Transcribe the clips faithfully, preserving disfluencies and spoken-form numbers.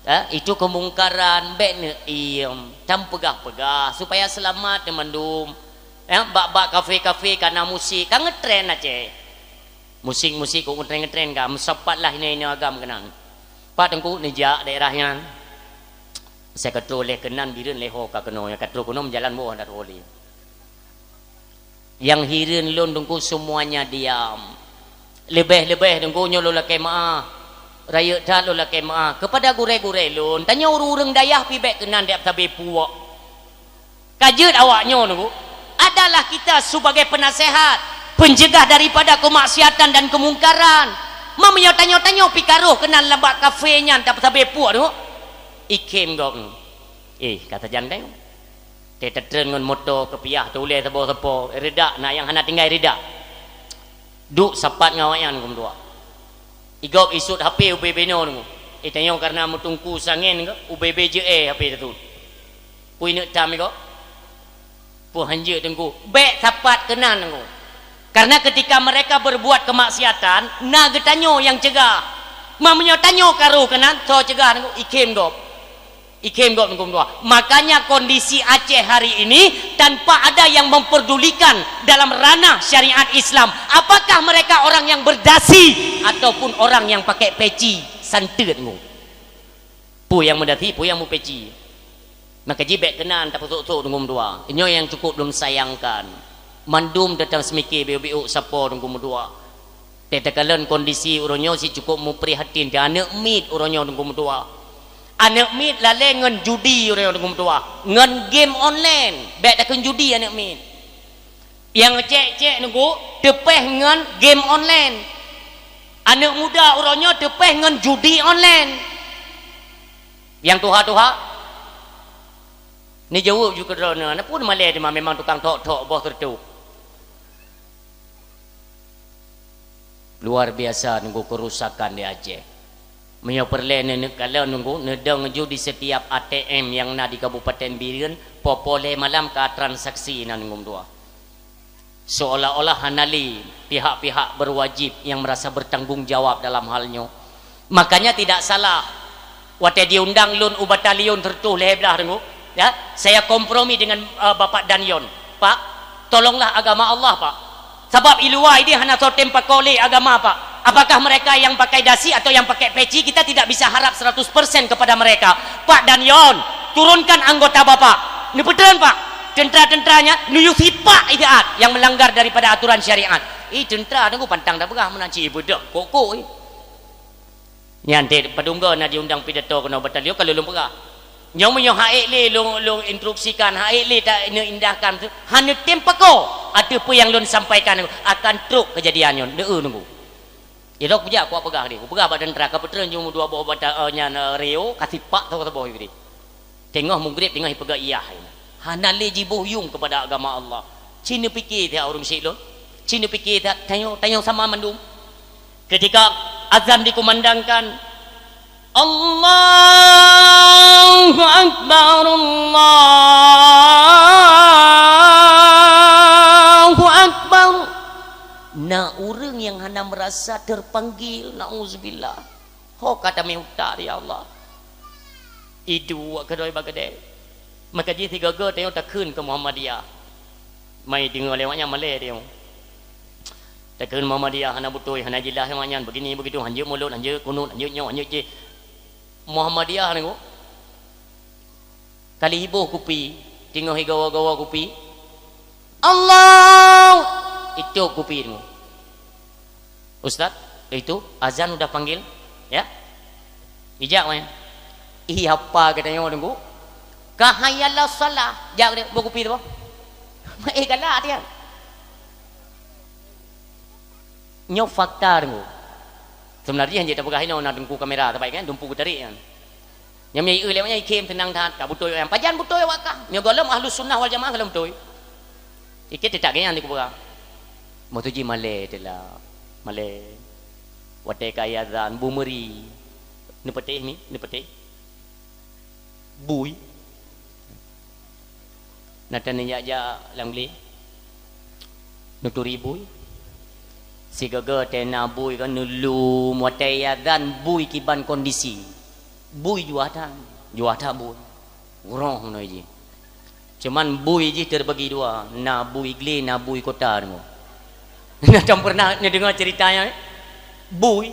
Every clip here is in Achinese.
Eh, itu kemungkaran, bèk neuiem, tam peugah-peugah supaya seulamat teumandum. Eh, bak-bak kafe-kafe ka na musik, ka ngetren Aceh. Musik-musik kok ngetren-ngetren ka, meusapat lah inoe-inoe agam keunan. Pat Teungku neujak daerah nyan. Saya ka troh lé keunan Bireuen lé ho ka keunoe, ka troh keunoe meujalan boh dak troh lé. Nyang hireuen lôn Teungku semuanya diam. Leubeh-leubeh Teungku nyoe lôn lakèe meu'ah. Rayeuk that lôn lakèe meu'ah kepada gurèe-gurèe lôn. Tanyoe ureueng-ureueng dayah pih bèk keunan dap sabe puak. Ka jeuet awak nyoe Teungku adalah kita sebagai penasehat, pencegah daripada kemaksiatan dan kemungkaran. Meunyoe tanyoe-tanyoe pih ka roh keunan lam bak kafe nyan dap sabe puak Teungku. Ikhém gob. Eh, ka sajan deh. Teuteutreun ngon moto keupiah teuulèe saboh-saboh, reudak na nyang hana tinggai reudak. Duek sapat ngon awaknyan Teungku meutuah. Igob isut H P ubé-bé nyoe Teungku. Eh, tanyoe kareuna meuteungku sangen keu ubé-bé jeuet H P teusut. Peue ineuk tam igob? Peue hanjeuet Teungku? Bèk sapat keunan Teungku. Karena ketika mereka berbuat kemaksiatan, na geutanyoe nyang cegah. Meunyoe tanyoe ka roh keunan, soe cegah Teungku? Ikhém gob. Ikhém gob Teungku meutuah. Makanya kondisi Aceh hari ini tanpa ada yang memperdulikan dalam ranah syariat Islam. Apakah mereka orang yang berdasi ataupun orang yang pakai peci? Santeut Teungku. Peue nyang meudasi, peue nyang meupeci. Maka jih bèk keunan tapeusok-sok Teungku meutuah. Nyoe nyang cukup lôn sayangkan. Mandum teutang seumike biôk-biôk sapo Teungku meutuah. Teuh takalon kondisi uroe nyoe sit cukup muprihatin, teuh aneuk miet uroe nyoe Teungku meutuah. Aneuk miet lalè ngon judi uroe nyoe Teungku meutuah, ngon game online, bèk takheun judi aneuk miet. Nyang cèk-cèk Teungku teupèh ngon game online. Aneuk muda uroe nyoe teupèh ngon judi online. Nyang tuha-tuha neujaweueb ju keudroe nyoe, "Na peue malèe teuma, memang tukang thok-thok boh seureutoh." Luar biasa Teungku kerusakan di Aceh. Meunyoe peureulèe neuneuk kalon Teungku, neudong ju di setiap A T M nyang na di Kabupaten Bireuen, poh-poh lhèe malam ka transaksi na Teungku meutuah. Seolah-olah hana lé pihak-pihak berwajib yang merasa bertanggung jawab dalam hal nyoe. Makanya tidak salah watèe diundang lôn u batalion seureutoh lhèe blah Teungku, ya, saya kompromi dengan, eh, Bapak Danyon. "Pak, tolonglah agama Allah, Pak. Sabab i luwa idéh hana soe tem pakon lé agama, Pak. Apakah mereka yang pakai dasi atau yang pakai peci, kita tidak bisa harap seratus persen kepada mereka. Pak Danyon, turunkan anggota Bapak." Neupeutreun, Pak. Teuntra-teuntra nyan neuyue sipak idat nyang meulanggar daripada aturan syariat. Ih, teuntra Teungku pantang tapeugah meunan cit, beudôh, kok-kok, ih. Nyan teuh padum goe na diundang pidato keunoe batalion ka lôn peugah. Nyoe meunyoe han ék lé lôn, lôn instruksikan, han ék lé ta-, neuindahkan, hana tem pakon ateueh peue nyang lôn sampaikan akan trok keujadian nyoe. Deuh Teungku. Ilok kujak kupeugah deh, kupeugah bak teuntra ka peutreun jeuet dua boh bata, eh, nyan, eh, rio, ka sipak saboh-saboh deh. Teungoh mugreb, teungoh ipeugah iyah. Hana lé jiboh yuem keupada agama Allah. Ci neupike that ureueng syik lôn. Ci neupike that tanyoe, tanyoe sama mandum. Ketika azan dikumandangkan, "Allahu Akbar, Allahu Akbar." Na ureueng nyang hana meurasa terpanggil, nauzubillah. Ho ka tamé utak, ya Allah. Iduek keudroe bak keudè. Maka jih sigoe-goe tanyoe takheun keu Muhammadiyah. Mai deungoe lé awak nyan malèe tanyoe. Takheun Muhammadiyah hana beutôi, hana jeulaih awak nyan, begini begitu, hanjeuet mulod, hanjeuet kunut, hanjeuet nyoe, hanjeuet jéh. Muhammadiyah Teungku. Kali iboh kupi, teungoh igawa-gawa kupi. Allah! Itôb kupi Teungku. Ustaz, itu azan udah panggil, ya? Ijak weh. Ih, apa geutanyoe Teungku? Ka hayya 'alas shalah. Jak deh, boh kupi tu, boh. Eh, galak dia. Nyoe fakta Teungku. Seubeunarjih hanjeuet tapeugah inoe na Teungku kamera, saban kan, dumpu geutarék nyan. Nyang meuieu lé awak nyan ikhém seunang that, ka beutôi awak nyan. Pajan beutôi awak kah? Nyoe gohlom Ahlus Sunnah wal Jamaah gohlom beutôi. Ikhém teutak geuh nyan dikupeugah. Meutuji malèe teuh lah. Malèe. Watèe ka azan, beumeuri. Neupatéh mi, neupatéh. Bui. Na tan neujak-jak lam glé. Neuturi bui. Sigoe-goe tena bui kan neulum watèe azan bui kiban kondisi. Bui juah that, juah that bui. Groh meunoe jih. Cuman bui jih terbagi dua, na bui glé, na bui kota deungoe. Na tom pernah neudeungoe cerita nyan, eh? Bui.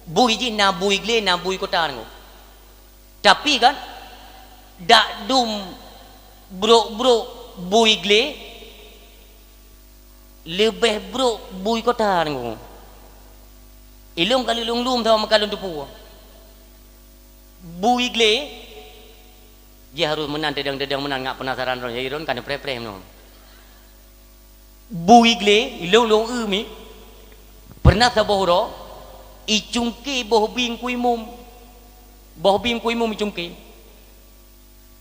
Bui jih na bui glé, na bui kota deungoe. Tapi kan, dak dum brok-brok bui glé, leubeh brok bui kota deungoe. Ilôn ka lôn lum saboh meukalon teupeu. Bui glé, jih harôh meunan, teudong-teudong meunan, ngat peunasaran droe, jadi droe ka neupreh-preh meunoe. Bui glé, ilôn lôn eu mi, pernah saboh uroe, icungké boh bing kuimum. Boh bing kuimum icungké.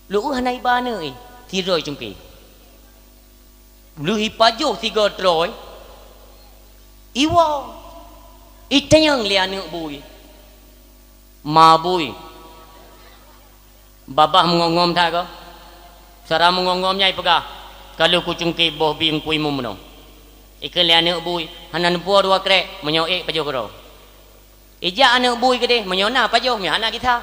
Lôn eu hana iba aneuk, eh, sidroe icungké. Lheueh ipajoh sigoe troe, iwoe, itanyong lé aneuk bui, "Ma bui, babah meungom-ngom that kah?" Sara meungom-ngom nyan ipeugah, "Ka lheueh kucungké boh bing kuimum meunoe." Ikheun lé aneuk bui, "Hana neupuoh dua krek, meunyoe ék pajoh keudroe." Ijak aneuk bui keudeh, meunyoe na pajoh, meunyoe hana gisa.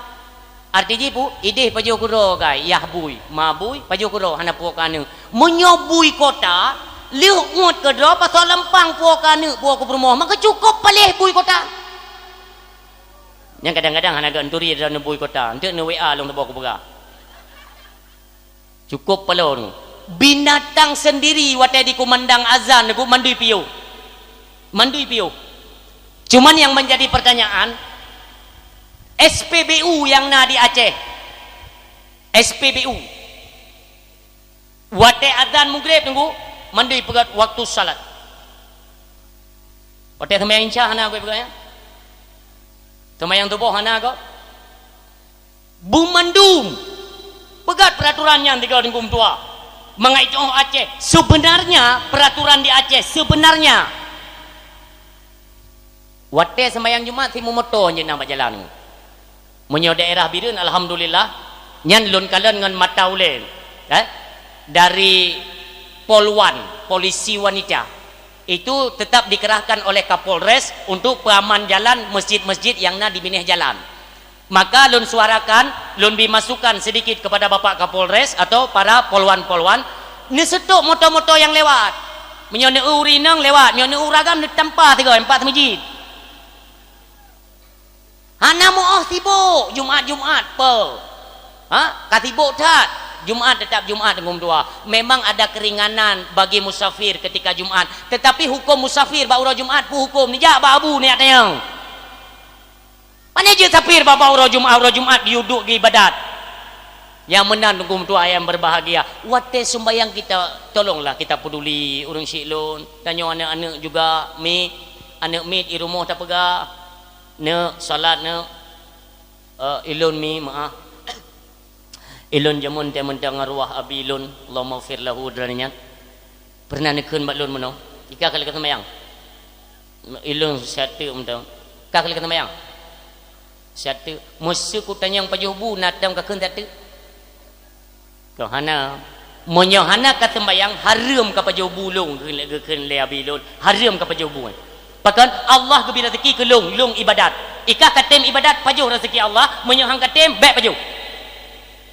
Arti jih pu, ideh pajoh keudroe gai, yah bui, ma bui, pajoh keudroe, hana puoh keu aneuk. Meunyoe bui kota, lheueh uet keudroe, pasoe lampang puoh keu aneuk, puoh keu peurumoh, maka cukôp paléh bui kota. Nyang kadang-kadang hana geunturi droeneuh bui kota, enteuk neu-W A lôn saboh kupeugah. Cukôp paloe nyoe. Binatang sendiri watée dikumandang azan nyoe mandui piôh. Mandui piôh. Cuman yang menjadi pertanyaan, S P B U yang na di Aceh. S P B U. Watée azan Maghrib nunggu, mandui peugét waktu salat. Watée seumayang Isya hana goe peugét, ya? Seumayang Suboh hana goe. Beumandum peugét peraturan nyan tiga Teungku Meutuah. Mangat i tu'oh Aceh, sebenarnya peraturan di Aceh sebenarnya, watée seumayang Jumat simumoto je na bak jalan. Meunyoe daerah Bireuen, alhamdulillah, nyan lôn kalon ngon mata ulée, eh, dari Polwan, polisi wanita. Itu tetap dikerahkan oleh Kapolres untuk peuaman jalan, masjid-masjid yang na di binéh jalan. Maka lôn suarakan, lôn bi masukan sedikit kepada Bapak Kapolres atau para polwan-polwan, neuseutôt moto-moto nyang lewat. Meunyoe neu-eu ureueng inong lewat, meunyoe neu-eu ureueng agam neutampa sigoe, empat masjid. Hana meu'oh sibok Jumat-Jumat, peue? Ha? Ka sibok that. Jumat tetap Jumat, Teungku Meutuah. Memang ada keringanan bagi musafir ketika Jumat. Tetapi huköm musafir bak uroe Jumat peue huköm? Neujak bak abu neujak tanyong. Pane jeuet safir bak uroe Jumat, uroe Jumat geuyue duek geuibadat. Nyang meunan, Teungku Meutuah nyang berbahagia, watée sumbayang kita, tolonglah kita peduli ureueng syiek lôn. Tanyoe aneuk-aneuk juga, mi, aneuk miet i rumoh tapeugah. Neuk, salat neuk. Eh, ilôn mi, meu'ah. Ilôn jameun teuh mantong arwah abi lôn, Allahummaghfir lahu, droeneuh nyan. Pernah neukheun bak lôn meunoe, "I kah ka lheueh ka seumayang?" Ilôn siat teuk mantong, "Kah ka lheueh ka seumayang?" Siat teuk. Meuseu kutanyong pajoh bu, na tom kakheun siat teuk? Keu hana. Meunyoe hana ka seumayang, hareuem ka pajoh bu lôn, geukheun lé abi lôn. Hareuem ka pajoh bu. Pakon? Allah geubri raseuki keu lôn, lôn ibadat. I kah ka tem ibadat, pajoh raseuki Allah, meunyoe han ka tem, bék pajoh.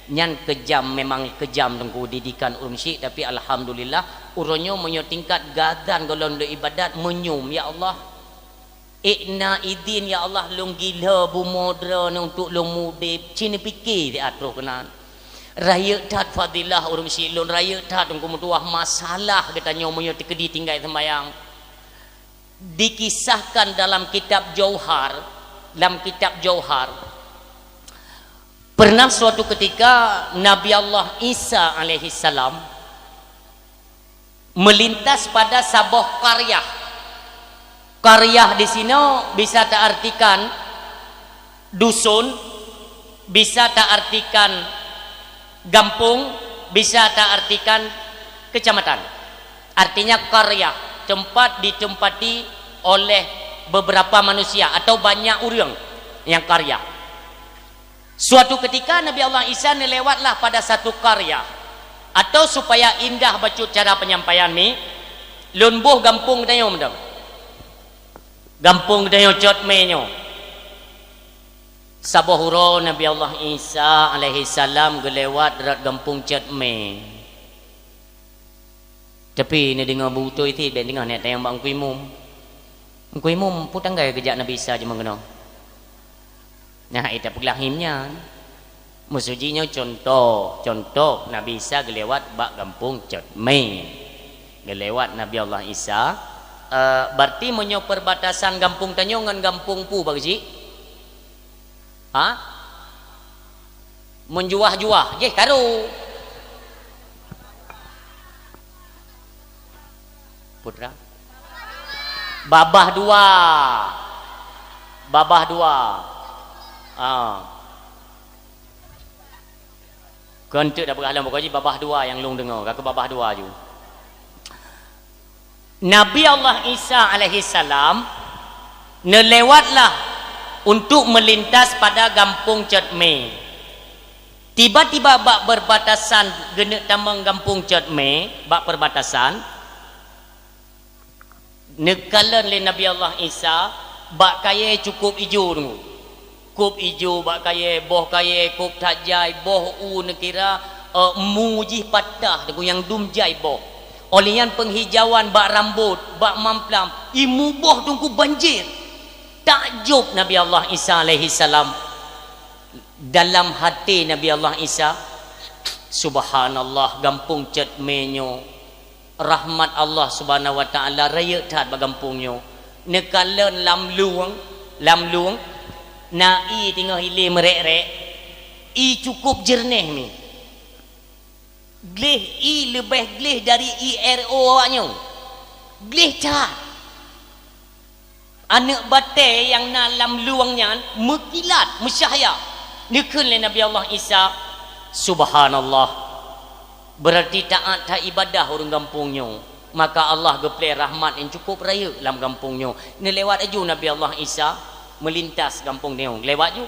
Nyan keujam, memang keujam Teungku didikan ureueng syiek, tapi alhamdulillah, uroe nyoe meunyoe tingkat gadan gohlom lôn ibadat, meunyum, "Ya Allah, ék na idin, ya Allah, lôn gila bumoe droeneuh untuk lôn mudeb." Ci neupike siat troh keunan. Rayeuk that fadilah ureueng syiek lôn, rayeuk that Teungku Meutuah, masalah geutanyoe meunyoe teukeudi tinggai seumayang. Dikisahkan dalam kitab Jauhar, dalam kitab Jauhar, pernah suatu ketika Nabi Allah Isa alaihissalam melintas pada saboh qaryah. Qaryah di sinoe bisa taartikan dusun, bisa taartikan gampông, bisa taartikan kecamatan. Artinya qaryah, tempat ditempati oleh beberapa manusia atau banyak ureueng nyang qaryah. Suatu ketika Nabi Allah Isa neulewatlah pada satu qaryah, atau supaya indah bacut cara penyampaian mi, lôn boh gampông geutanyoe mantong. Gampông geutanyoe Cot Mé nyoe. Saboh uroe Nabi Allah Isa alaihissalam geulewat rot gampông Cot Mé. Tapi neudeungoe beutôi cit, bék deungoe neutanyong bak Teungku Imum. Teungku Imum, peue tanggai geujak Nabi Isa jimeukeunong? Nah, ita peuglah him nyan. Meusuji nyoe cuntoh, cuntoh Nabi Isa geulewat bak gampông Cot Mé. Geulewat Nabi Allah Isa, eh, berarti meunyoe perbatasan gampông tanyoe ngon gampông peue bak jih? Ha? Meunjuah-juah, jih karu. Putra. Babah dua. Babah dua. Ah. Keu eunteuk dak peugah lom, pokok jih babah dua nyang lôn deungoe, ka keu babah dua ju. Nabi Allah Isa alaihissalam neulewatlah untuk melintas pada gampông Cot Mé. Tiba-tiba bak perbatasan geuneuk tamong gampông Cot Mé, bak perbatasan, neukalon lé Nabi Allah Isa bak kayée cukôp ijo deungoe. Kôp ijo bak kayée, boh kayée kôp that jai, boh u neukira, eh, mu jih patah deungoe nyang dum jai boh. Óh lheueh nyan peunghijauan bak rambôt, bak mamplam, i muboh deungoe banjir. Takjub Nabi Allah Isa alaihissalam. Dalam hati Nabi Allah Isa, "Subhanallah, gampông Cot Mé nyoe rahmat Allah Subhanahu wa Taala rayeuk that bak gampông nyoe." Neukalon lam lueng, lam lueng, na ié teungoh ilée meurek-rek, ié cukôp jeureunéh mi. Gleh ié leubeh gleh dari ié R O awak nyoe. Gleh that. Aneuëk batée nyang na lam lueng nyan meukilat, meucahya. Neukheun lé Nabi Allah Isa, "Subhanallah. Beurarti taát that ibadah ureuëng gampông nyoe, maka Allah geuplée rahmat nyang cukôp rayeuk lam gampông nyoe." Neulewat laju Nabi Allah Isa meulintas gampông nyoe. Lewat ju.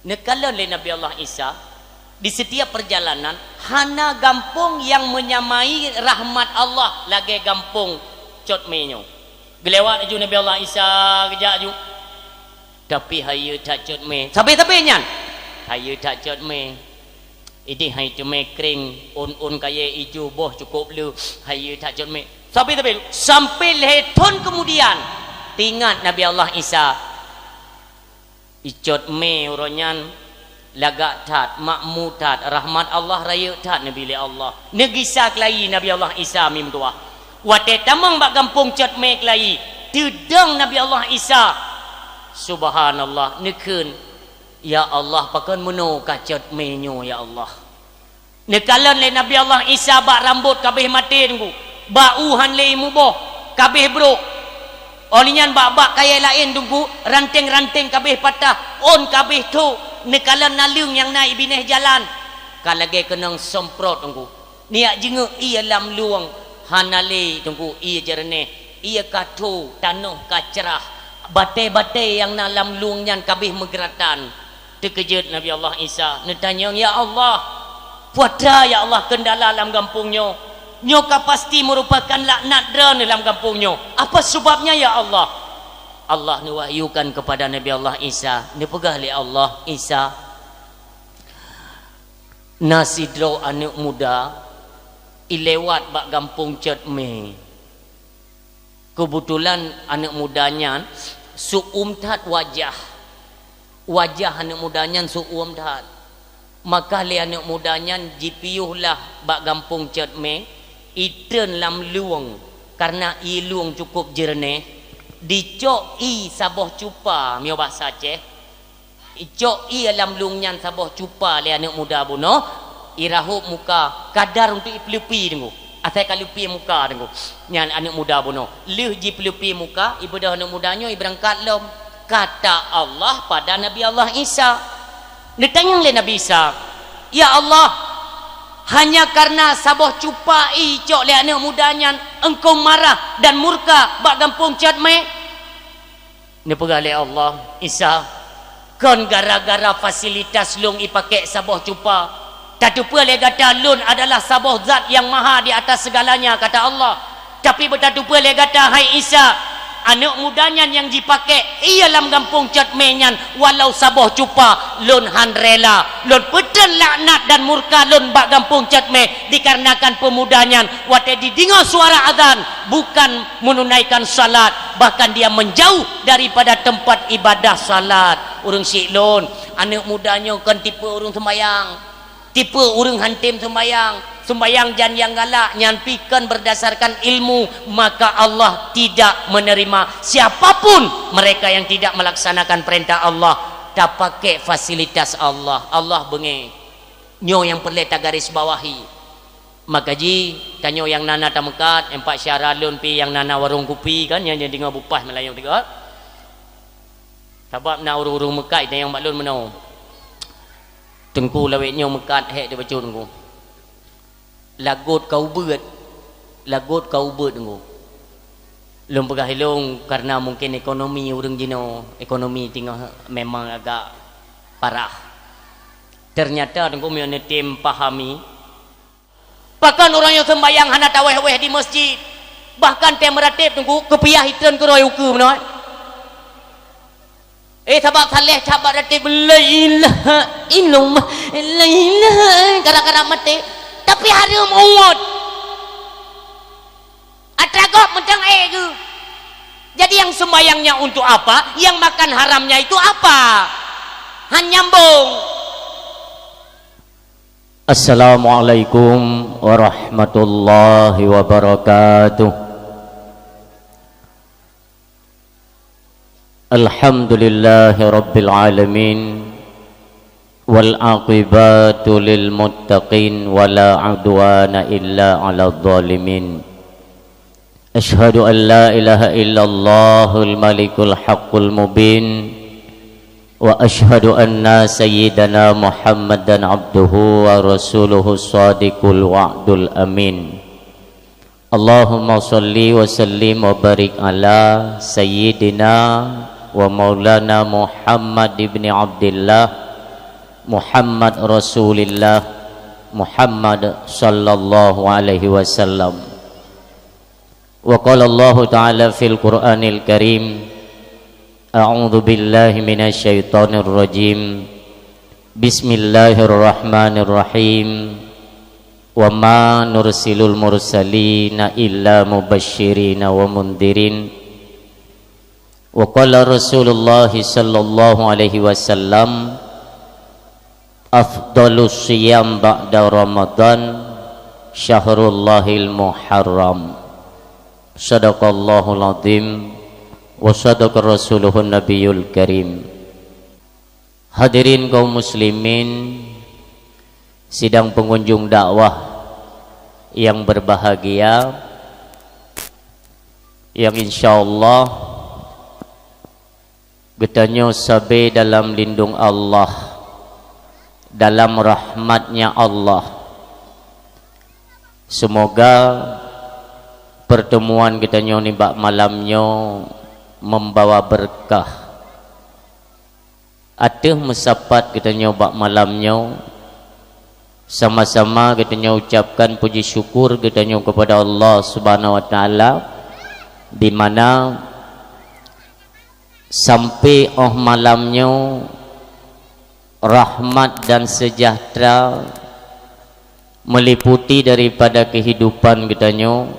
Neukalon lé Nabi Allah Isa, di setiap perjalanan, hana gampông nyang meunyamai rahmat Allah lagée gampông Cot Mé nyoe. Geulewat laju Nabi Allah Isa geujak ju. Tapi hayeue that Cot Mé. Sabe-sabe nyan. Hayeue that Cot Mé. Idéh hai teumé kring, ôn-ôn kayée ijo boh cukôp le. Hayeue that Cot Mé. Sabe-sabe. Sampai lhée thon keumudian, teuingat Nabi Allah Isa. Icot mé uroe nyan lagak that, makmu that, rahmat Allah rayeuk that neubi lé Allah. Neugisa keulayi Nabi Allah Isa mimduah. Watée tamong bak gampông Cot Mé keulayi, teudong Nabi Allah Isa. Subhanallah, neukheun, "Ya Allah, pakon meunoe ka Cot Mé nyoe, ya Allah?" Neukalon lé Nabi Allah Isa bak rambot kabeh maté teungku, bak u han lé muboh, kabeh brok. Óh lheueh nyan bak-bak kayée laén teungku, ranteng-ranteng kabeh patah, ôn kabeh thok, neukalon naleueng nyang na i binéh jalan. Ka lagée keunong semprot teungku. Neujak jingeuk ié lam lueng, hana lé teungku ié jeureunéh, ié ka tho, tanoh ka crah. Batée-batée nyang na lam lueng nyan kabeh meugeuratan. Teukeujot Nabi Allah Isa, neutanyong, "Ya Allah, peue atra ya Allah keundala lam gampông nyoe? Nyoe ka pasti meurupakan laknat Droeneuh lam gampông nyoe. Apa seubabnya ya Allah?" Allah neuwahyukan keupada Nabi Allah Isa, neupeugah lé Allah, "Isa, na sidroe aneuëk muda ilewat bak gampông Cot Mé." Keubeutulan aneuëk muda nyan seu-uem that wajah. Wajah aneuëk muda nyan seu-uem that. Maka lé aneuëk muda nyan jipiôh lah bak gampông Cot Mé, itreun lam lueng, kareuna ié lueng cukup jeureunéh, dicok ié saboh cupa, meunyoe basa Aceh, Icok ié lam lueng nyan saboh cupa lé aneuëk muda bunoe, irahôb muka, kadar untuk ipeuleupi teungku. Asai ka leupie muka teungku. Nyan aneuëk muda bunoe. Lheueh jipeuleupi muka, ibeudôh aneuëk muda nyoe ibeurangkat lom. Kata Allah pada Nabi Allah Isa. Neutanyong lé Nabi Isa, "Ya Allah, hanya karena saboh cupa ié icok lé aneuëk muda nyan, Engkau marah dan murka bak gampông Cot Mé?" Neupeugah lé Allah, "Isa, kon gara-gara fasilitas lôn ipakék saboh cupa, tateupeue lé gata lôn adalah saboh zat nyang maha di atas segalanya," kata Allah. "Tapi beutateupeue lé gata, hai Isa, Aneuk muda nyan nyang jipakék ie lam gampông Cot Mé nyan, walau saboh cupa, lôn han rela. Lôn peutrön laknat dan murka lôn bak gampông Cot Mé, dikarenakan peumuda nyan watée jideungoe suara azan, bukan menunaikan salat, bahkan dia menjauh daripada tempat ibadah salat. Ureuëng syiek lôn, aneuk muda nyoe kon tipe ureuëng seumayang. Tipe ureuëng han tem seumayang, seumayang jan nyang galak, nyan pi kon berdasarkan ilmu, maka Allah tidak menerima. Siapapun mereka yang tidak melaksanakan perintah Allah, tapakék fasilitas Allah, Allah beungéh. Nyoe nyang peureulée tagaris bawahi. Maka jih, tanyoe nyang na-na tameukat, empat syara lôn pi nyang na-na warong kupi kan, nyang, nyang deungoe bupah Meulayu tiga. Sabab na ureuëng-ureuëng meukat nyang bak lôn meunoe. Teungku lawét nyoe meukat hék teubacut Teungku. Lagot ka ubeuet, lagot ka ubeuet Teungku. Lôn peugah ilôn karena mungkin ekonomi ureuëng jinoe, ekonomi teungoh memang agak parah. Ternyata Teungku meunyoe neutem pahami, pakon ureuëng nyang seumbayang hana tawéh-wéh di masjid, bahkan tem rateb Teungku keupiah itreun keurôi ukeue meunoe. Eh, sabab saleh that bak rateb, "La ilaha illallah, la ilaha," kadang-kadang maté, tapi hareuem uwat. Atra gob meutang ék geuh. Jadi yang sembahyangnya untuk apa? Yang makan haramnya itu apa? Han nyambung. Assalamualaikum warahmatullahi wabarakatuh. Alhamdulillahirabbil alamin. Wal aqibatu lil muttaqin wa la udwana illa 'alal zalimin. Asyhadu an la ilaha illallahul malikul haqqul mubin. Wa asyhadu anna sayyidana Muhammadan abduhu wa rasuluhu shadiqul wa'dul amin. Allahumma shalli wa sallim wa barik ala sayyidina wa maulana Muhammad ibni Abdillah, Muhammad Rasulillah, Muhammad sallallahu alaihi wasallam. Wa qala Allahu ta'ala fil Qur'anil Karim, a'udzu billahi minasy syaithanir rajim. Bismillahirrahmanirrahim. Wa ma nursilul mursalina illa mubasysyirina wa mundzirin. Wa qala Rasulullah sallallahu alaihi wasallam, "Afdhalus shiyam ba'da Ramadan syahrullahil Muharram." Shadaqallahul azim wa shadaqa rasuluhun nabiyul karim. Hadirin kaum muslimin, sidang pengunjung dakwah yang berbahagia, yang insyaallah geutanyoe sabe dalam lindong Allah, dalam rahmat-Nya Allah. Semoga pertemuan geutanyoe nibak malam nyoe membawa berkah. Ateueh meusapat geutanyoe bak malam nyoe, sama-sama geutanyoe ucapkan puji syukur geutanyoe kepada Allah Subhanahu wa Taala, di mana sampai óh malam nyoe rahmat dan sejahtera meliputi daripada kehidupan geutanyoe,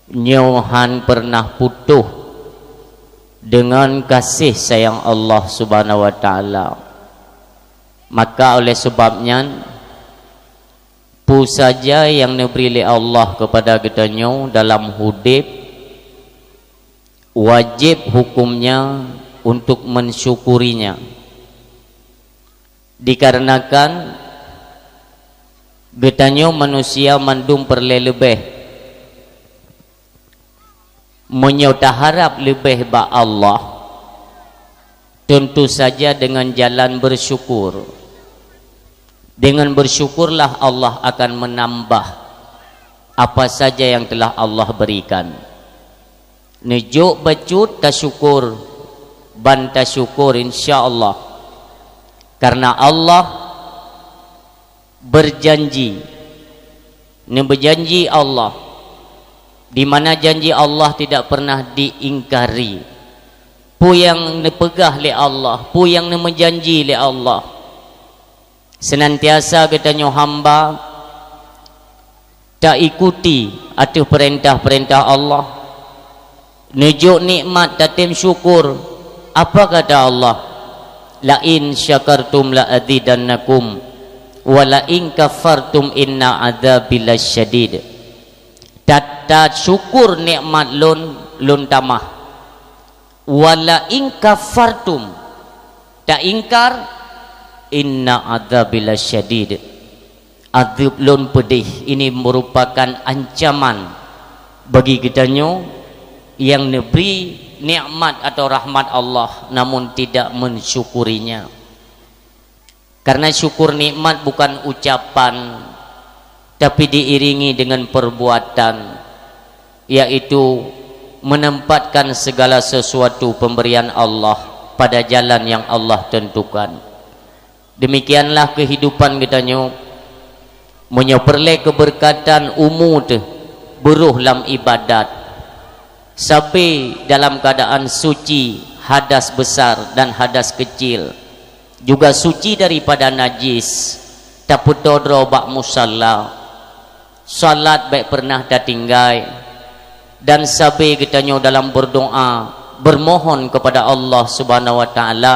nyoe han pernah putôh deungon kasih sayang Allah Subhanahu wa Taala. Maka oleh sebab nyan, peue saja nyang neubri lé Allah keupada geutanyoe dalam udeb, wajéb hukömnya untuk mensyukurinya. Dikarenakan geutanyoe manusia mandum peureulée leubeh. Meunyoe taharab leubeh bak Allah, tentu saja dengan jalan bersyukur. Dengan bersyukurlah Allah akan menambah apa saja yang telah Allah berikan. Neujok bacut tasyukur, ban tasyukur, insya Allah. Karena Allah berjanji, neubeujanji Allah, di mana janji Allah tidak pernah diingkari. Peue nyang neupeugah lé Allah, peue nyang neumeujanji lé Allah, seunantiasa geutanyoe hamba taikuti ateueh peurintah-peurintah Allah, neujok nikmat tatem syukur. Apa kata Allah? "La in syakartum la azidannakum, wa la in kafartum inna adzabi lasyadid." Tat-, tasyukur nikmat Lôn, Lôn tamah. "Wa la in kafartum," taingkar, "inna adzabi lasyadid." Azeub Lôn peudeh. Ini merupakan ancaman bagi geutanyoe nyang neubri nikmat atau rahmat Allah namun tidak mensyukurinya. Karena syukur nikmat bukan ucapan, tapi diiringi dengan perbuatan, yaitu menempatkan segala sesuatu pemberian Allah pada jalan yang Allah tentukan. Demikianlah kehidupan geutanyoe. Meunyoe peureulée keubeurkatan umu teuh, beuroh lam ibadat, sabe dalam keuadaan suci hadas besar dan hadas kecil, juga suci daripada najis, tapeutoe droe bak musalla, salat bék peureunah tatinggai, dan sabe geutanyoe dalam berdoa, bermohon kepada Allah Subhanahu wa Taala,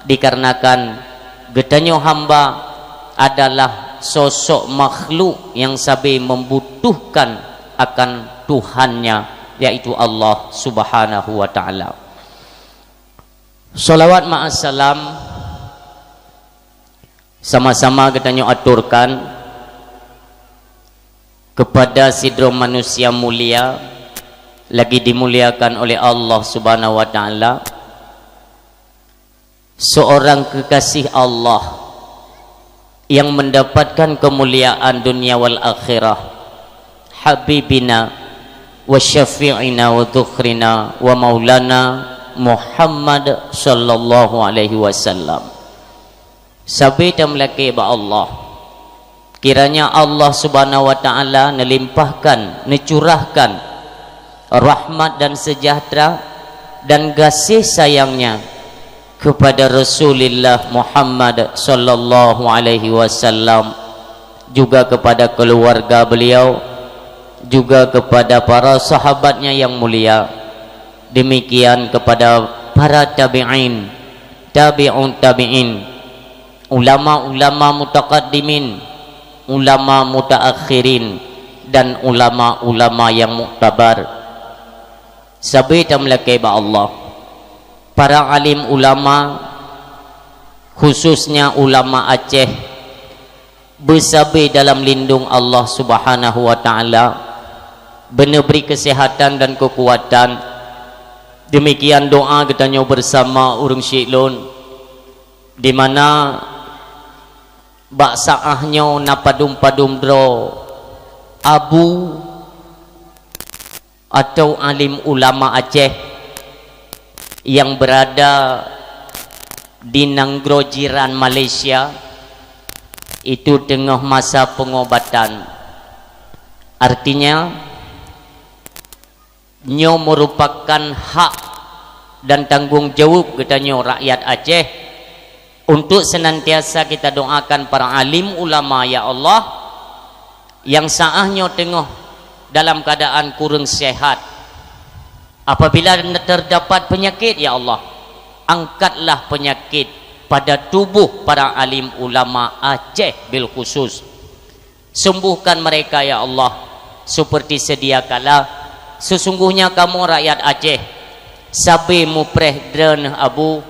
dikarenakan geutanyoe hamba adalah sosok makhluk yang sabe membutuhkan akan Tuhannya, yaitu Allah Subhanahu wa Taala. Salawat ma'as salam sama-sama geutanyoe aturkan kepada sidroe manusia mulia, lagi dimuliakan oleh Allah Subhanahu wa Taala, seorang kekasih Allah yang mendapatkan kemuliaan dunia wal akhirah, Habibina wa Syafi'ina wa Dzukhrina wa Maulana Muhammad sallallahu alaihi wasallam. Sabe tameulakée bak Allah, kiranya Allah Subhanahu wa Taala neulimpahkan, neucurahkan rahmat dan sejahtera dan gaséh sayang-Nya kepada Rasulullah Muhammad sallallahu alaihi wasallam, juga kepada keluarga beliau, juga kepada para sahabatnya yang mulia, demikian kepada para tabi'in, tabi'ut tabi'in, ulama-ulama mutaqaddimin, ulama mutaakhirin, dan ulama-ulama yang muktabar. Sabe tameulakée bak Allah, para alim ulama, khususnya ulama Aceh, beusabe dalam lindong Allah Subhanahu wa Taala, beuneubri keuseuhatan dan keukuatan. Demikian doa geutanyoe bersama ureuëng syik lôn, di mana bak saáh nyoe na padum-padum droe abu atau alim ulama Aceh yang berada di nanggroe jiran Malaysia, itu teungoh masa pengobatan. Artinya, nyoe merupakan hak dan tanggong jaweueb geutanyoe rakyat Aceh untuk senantiasa kita doakan para alim ulama, ya Allah, nyang saáh nyoe teungoh dalam keadaan kureueng sehat. Apabila terdapat penyakit, ya Allah, angkatlah penyakit pada tubuh para alim ulama Aceh bil khusus. Sembuhkan mereka, ya Allah, seperti sedia kala. Sesungguhnya kamoe rakyat Aceh sabe mupreh droeneuh abu,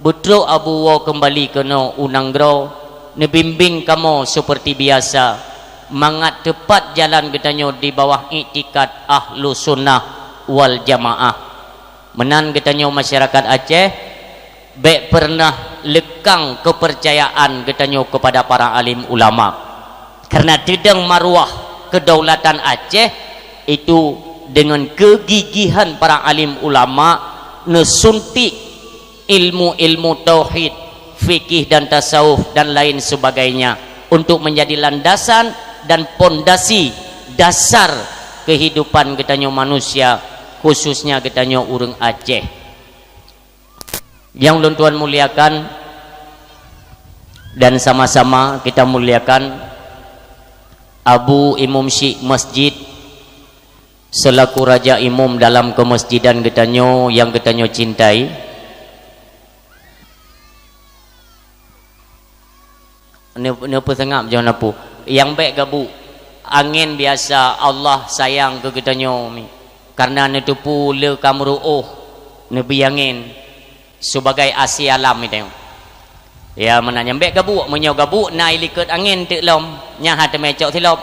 beutrok abu woe keumbali keunoe u nanggroe, neubimbéng kamoe seperti biasa, mangat teupat jalan geutanyoe di bawah iktikad Ahlussunnah wal Jamaah. Meunan geutanyoe masyarakat Aceh, bék peureunah leukang keupeurcayaan geutanyoe keupada para alim ulama. Kareuna teudong maruah keudaulatan Aceh itu deungon keugigihan para alim ulama neusuntik ilmu-ilmu tauhid, fikih dan tasawuf dan lain sebagainya untuk menjadi landasan dan pondasi dasar kehidupan geutanyoe manusia, khususnya geutanyoe ureuëng Aceh. Nyang lôn tuan muliakan dan sama-sama kita muliakan Abu Imum Syik Masjid selaku Raja Imum dalam kemasjidan geutanyoe nyang geutanyoe cintai. Neu-, neupeuseungab jih na pu. Nyang bék gabuk, angén biasa Allah sayang keu geutanyoe mi. Kareuna neuteupeue le ka meuruôh neubri angén sibagai asi alam geutanyoe. Ya, meunan nyang bék gabuk, meunyoe gabuk na ilikot angén teuk lom, nyan hana teumé cok silop.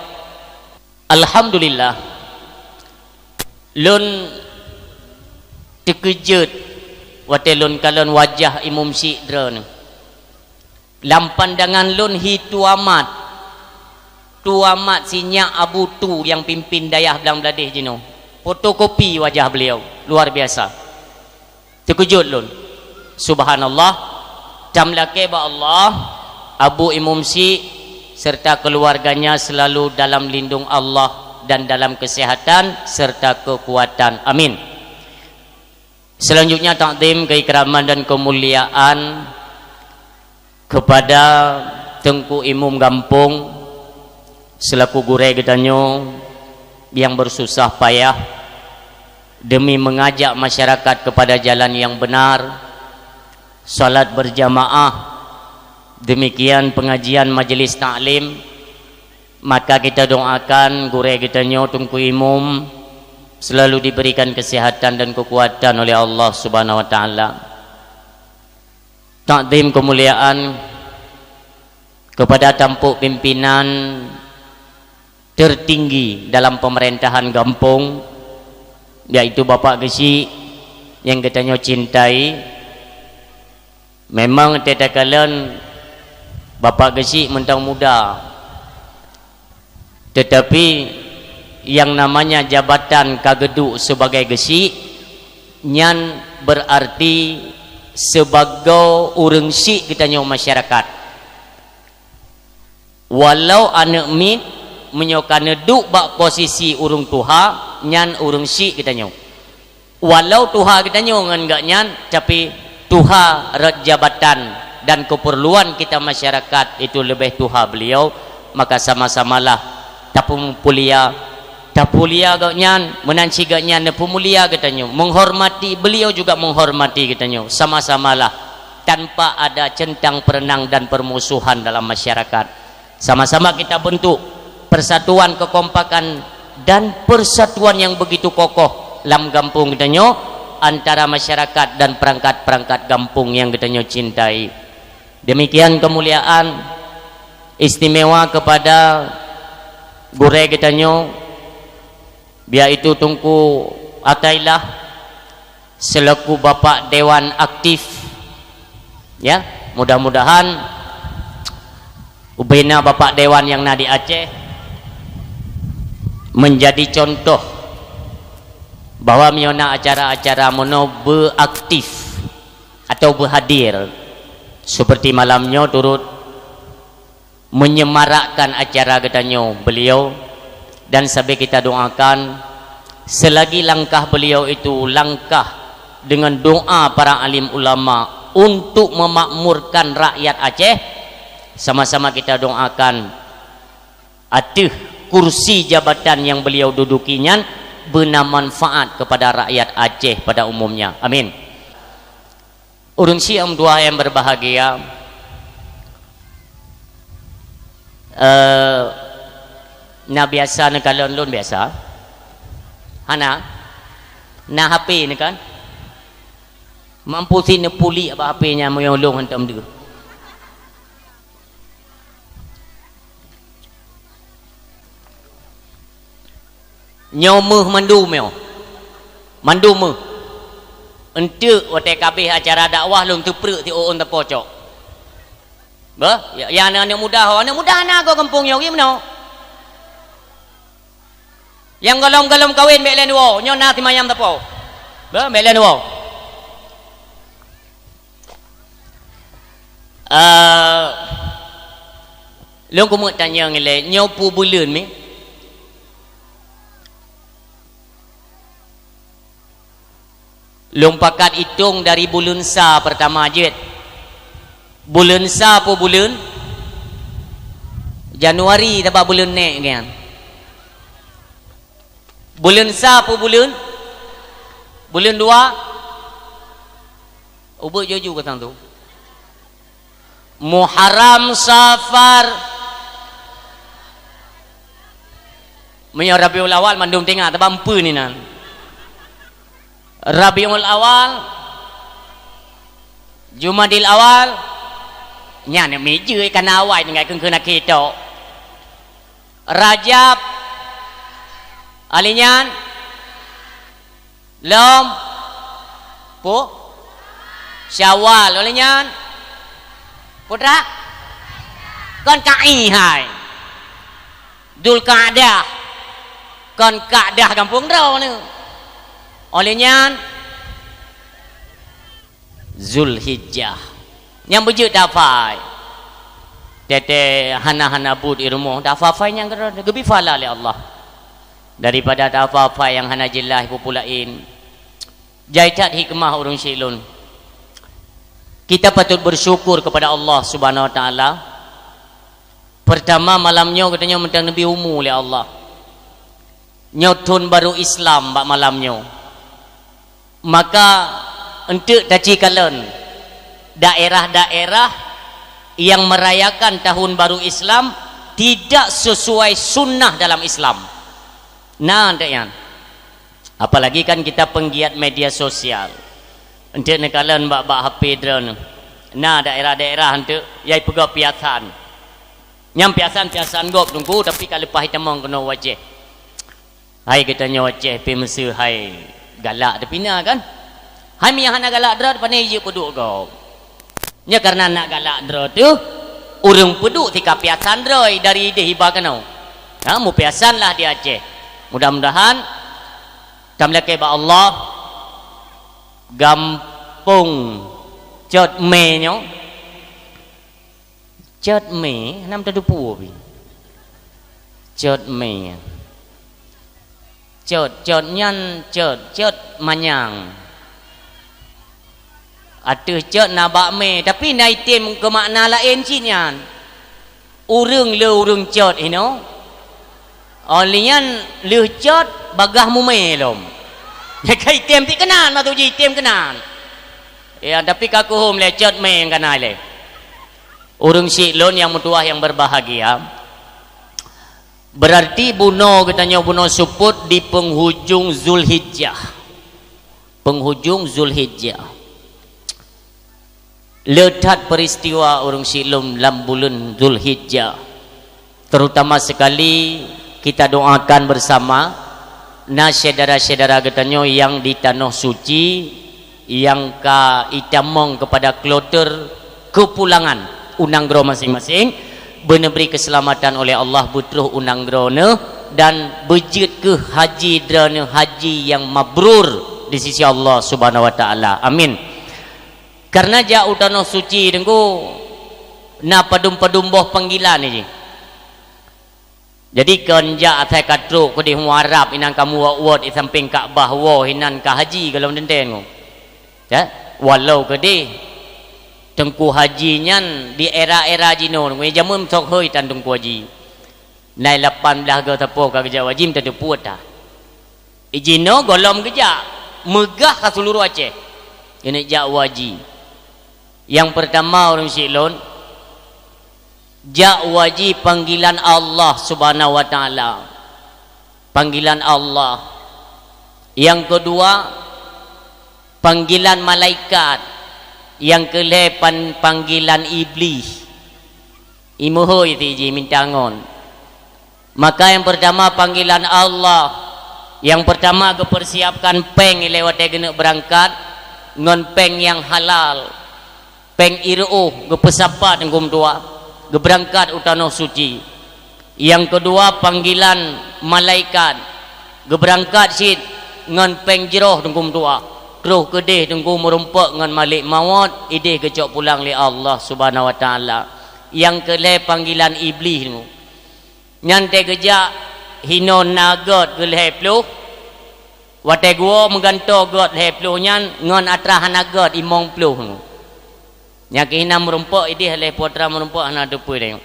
Alhamdulillah, lôn teukeujot watée lôn kalon wajah Imum Syik droeneuh. Lam pandangan lôn hi tuamat, tuamat sinyak Abu Tu nyang pimpin dayah Blang Bladeh jinoe. Fotokopi wajah beliau, luar biasa. Teukeujot lôn. Subhanallah. Tameulakée bak Allah, Abu Imum Syik serta keluarganya selalu dalam lindung Allah dan dalam kesehatan serta kekuatan. Amin. Selanjutnya takdim, keikraman dan kemuliaan kepada Teungku Imum Gampông selaku gurée geutanyoe nyang bersusah payah demi mengajak masyarakat kepada jalan yang benar, salat berjamaah, demikian pengajian majelis taklim, maka kita doakan gurée geutanyoe Teungku Imum selalu diberikan kesehatan dan kekuatan oleh Allah Subhanahu wa Taala. Takdim kemuliaan kepada tampok pimpinan tertinggi dalam pemerintahan gampông, yaitu Bapak Geuchik nyang geutanyoe cintai. Memang teuh takalon Bapak Geuchik mantong muda, tetapi yang namanya jabatan ka geuduek sebagai geuchik, nyan berarti sebagai ureuëng chik geutanyoe masyarakat. Walau aneuëk miet, meunyoe ka neuduek bak posisi ureuëng tuha, nyan ureuëng chik geutanyoe. Walau tuha geutanyoe ngon geuh nyan, tapi tuha rot jabatan dan keperluan kita masyarakat itu lebih tuha beliau, maka sama-samalah tapeumulia, tapulia geuh nyan, meunan cit geuh nyan neupeumulia geutanyoe, menghormati beliau juga menghormati geutanyoe, sama-samalah tanpa ada centang perenang dan permusuhan dalam masyarakat. Sama-sama kita bentuk persatuan, kekompakan, dan persatuan yang begitu kokoh lam gampông geutanyoe antara masyarakat dan perangkat-perangkat gampông nyang geutanyoe cintai. Demikian kemuliaan istimewa kepada gurée geutanyoe, yaitu Teungku Atailah selaku Bapak Dewan aktif. Ya, mudah-mudahan ubena Bapak Dewan nyang na di Aceh menjadi contoh bahwa meunyoe na acara-acara meunoe beuaktif atau beuhadir seperti malam nyoe turut menyemarakkan acara geutanyoe beliau, dan sabe kita doakan selagi langkah beliau itu langkah dengan doa para alim ulama untuk memakmurkan rakyat Aceh, sama-sama kita doakan ateueh kursi jabatan yang beliau duduki nyan beuna manfaat kepada rakyat Aceh pada umumnya. Amin. Ureuëng syiek dua yang berbahagia, eh, na biasa neukalon lôn biasa? Hana? Na H P neukan? Mampu si neupulik bak H P nyan meunyoe lôn hantom deuh. Nyoe meuh mandum nyoe. Mandum meuh. Enteuk watée kabeh acara dakwah lôn teupreuk si uôn tapocok. Beh, ya, ya aneuk-aneuk muda ho, aneuk muda na goe gampông nyoe geuh meunoe. Nyang golom-golom kawen bék lén woe, nyoe na simayang tapo. Beh, bék lén woe. Eh, lôn keumeuk tanyong ilée, nyoe peue buleuen mi? Lôn pakat itong dari buleuen sa peurtama jeuet. Buleuen sa peue buleuen? Januari, sabab buleuen nèk nyan. Buleuen sa peue buleuen? Buleuen dua? Ubeuet juju ka sang tu. Muharram, Safar. Meunyoe Rabiul Awal mandum teuingat, sabab peue ni nan. Rabiul Awal, Jumadil Awal, nyan mijeu kana awai tinggai keu-keu nakeuh tok. Rajab, alèh nyan, lom, peue? Syawal, alèh nyan, peue teuk? Kon kai hai. Dzulqa'dah, kon Ka'dah gampông droeneuh. Alèh nyan, Zulhijjah. Nyang beujeuet tafai. Teuntèe hana-hana buet i rumoh, tafai-fai nyang keudroe, geubri pahala lé Allah. Daripada tafai-fai nyang hana jeulaih peue-peue laén. Jai that hikmah ureueng syik lôn. Kita patut bersyukur kepada Allah Subhanahu wa Taala. Peurtama, malam nyoe geutanyoe mantong neubri umu lé Allah. Nyoe thon barô Islam bak malam nyoe. Maka, eunteuk tacikalon daerah-daerah yang merayakan tahun baru Islam tidak sesuai sunnah dalam Islam. Na eunteuk nyan. Apalagi kan kita penggiat media sosial. Eunteuk neukalon bak-bak H P droeneuh. Na daerah-daerah eunteuk nyang peugah piasan. Nyang piasan-piasan gob Teungku, tapi ka leupah itamong keunoe u Aceh. Hai geutanyoe Aceh pih meuseu hai galak teupina kan? Hai meunyo hana galak droe, pane jeuet peuduek gob. Nyoe kareuna na galak droe teuh, ureueng peuduek tika piasan droe dari ideh iba keunoe. Ha, mupiasanlah di Aceh. Mudah-mudahan tameulakèe bak Allah, gampông Cot Mè nyoe, Cot Mè, hana meuteudeupu pih. Cot Mè. Cot, cot nyan cot, cot manyang. Ateueh cot na bak mè, tapi na item keu makna laén cit nyan. Ureueng le ureueng cot hinoe. Óh lheueh nyan lheueh cot bagaih mumè lom. Ka item cit keunan, maksud jih item keunan. Ya, tapi ka kuhom lé cot mè nyang ka na ilèe. Ureueng syik lôn nyang meutuwah nyang berbahagia, berarti bunoe geutanyoe bunoe seupôt di penghujung Zulhijjah. Penghujung Zulhijjah. Le that peuristiwa ureueng syik lôn lam buleuen Zulhijjah. Terutama sekali, kita doakan bersama, na syedara-syedara geutanyoe nyang di Tanoh Suci, nyang ka itamong keupada kloter keupulangan u nanggroe maséng-maséng, beuneubri keuseulamatan oleh Allah beutroh u nanggroe neuh, dan beujeuet keuh haji droeneuh haji nyang mabrur di sisi Allah Subhanahu wa Taala. Amin. Kareuna jak u Tanoh Suci, Teungku, na padum-padum boh panggilan jih. Jadi, kon jak asai ka trok keudeh u Arab, inan ka muwot-wot di sampéng Ka'bah woe, inan ka haji gohlom teuntèe, Teungku. Ya, walau keudeh Teungku Haji nyan di era-era jinoe, Teungku, jameun sok hôi tan Teungku Haji. Nai lapan blaih goe sapo ka geujak u haji, meuteudeupu ata. Jinoe gohlom geujak, meugah ka seuluruh Aceh. Keuneuk jak u haji. Nyang peurtama ureueng syik lôn, jak u haji panggilan Allah Subhanahu wa Taala. Panggilan Allah. Nyang keudua, panggilan malaikat. Nyang keulhèe pan-, panggilan Iblih. Imeuhôi ti jih minta ngon. Maka nyang peurtama panggilan Allah. Nyang peurtama geupeursiapkan péng ilèe watèe geuneuk beurangkat ngon péng nyang halal. Péng ireuôh geupeusapat Teungku meutuwah, geubeurangkat u Tanoh Suci. Nyang keudua panggilan malaikat, geubeurangkat cit ngon péng jroh Teungku meutuwah. Troh keudeh Teungku meurumpok ngon Malik Mawöt, ideh geucok pulang lé Allah Subhanahu wa Taala. Nyang keulhèe panggilan Iblih Teungku. Nyan teuh geujak hinoe na göt geulhèe ploh, Watée geuwoe meugantoe göt lhée ploh nyan ngon atra hana göt limong ploh. Nyang keuh na meurumpok idéh lhée putra meurumpok hana teupeue dayong.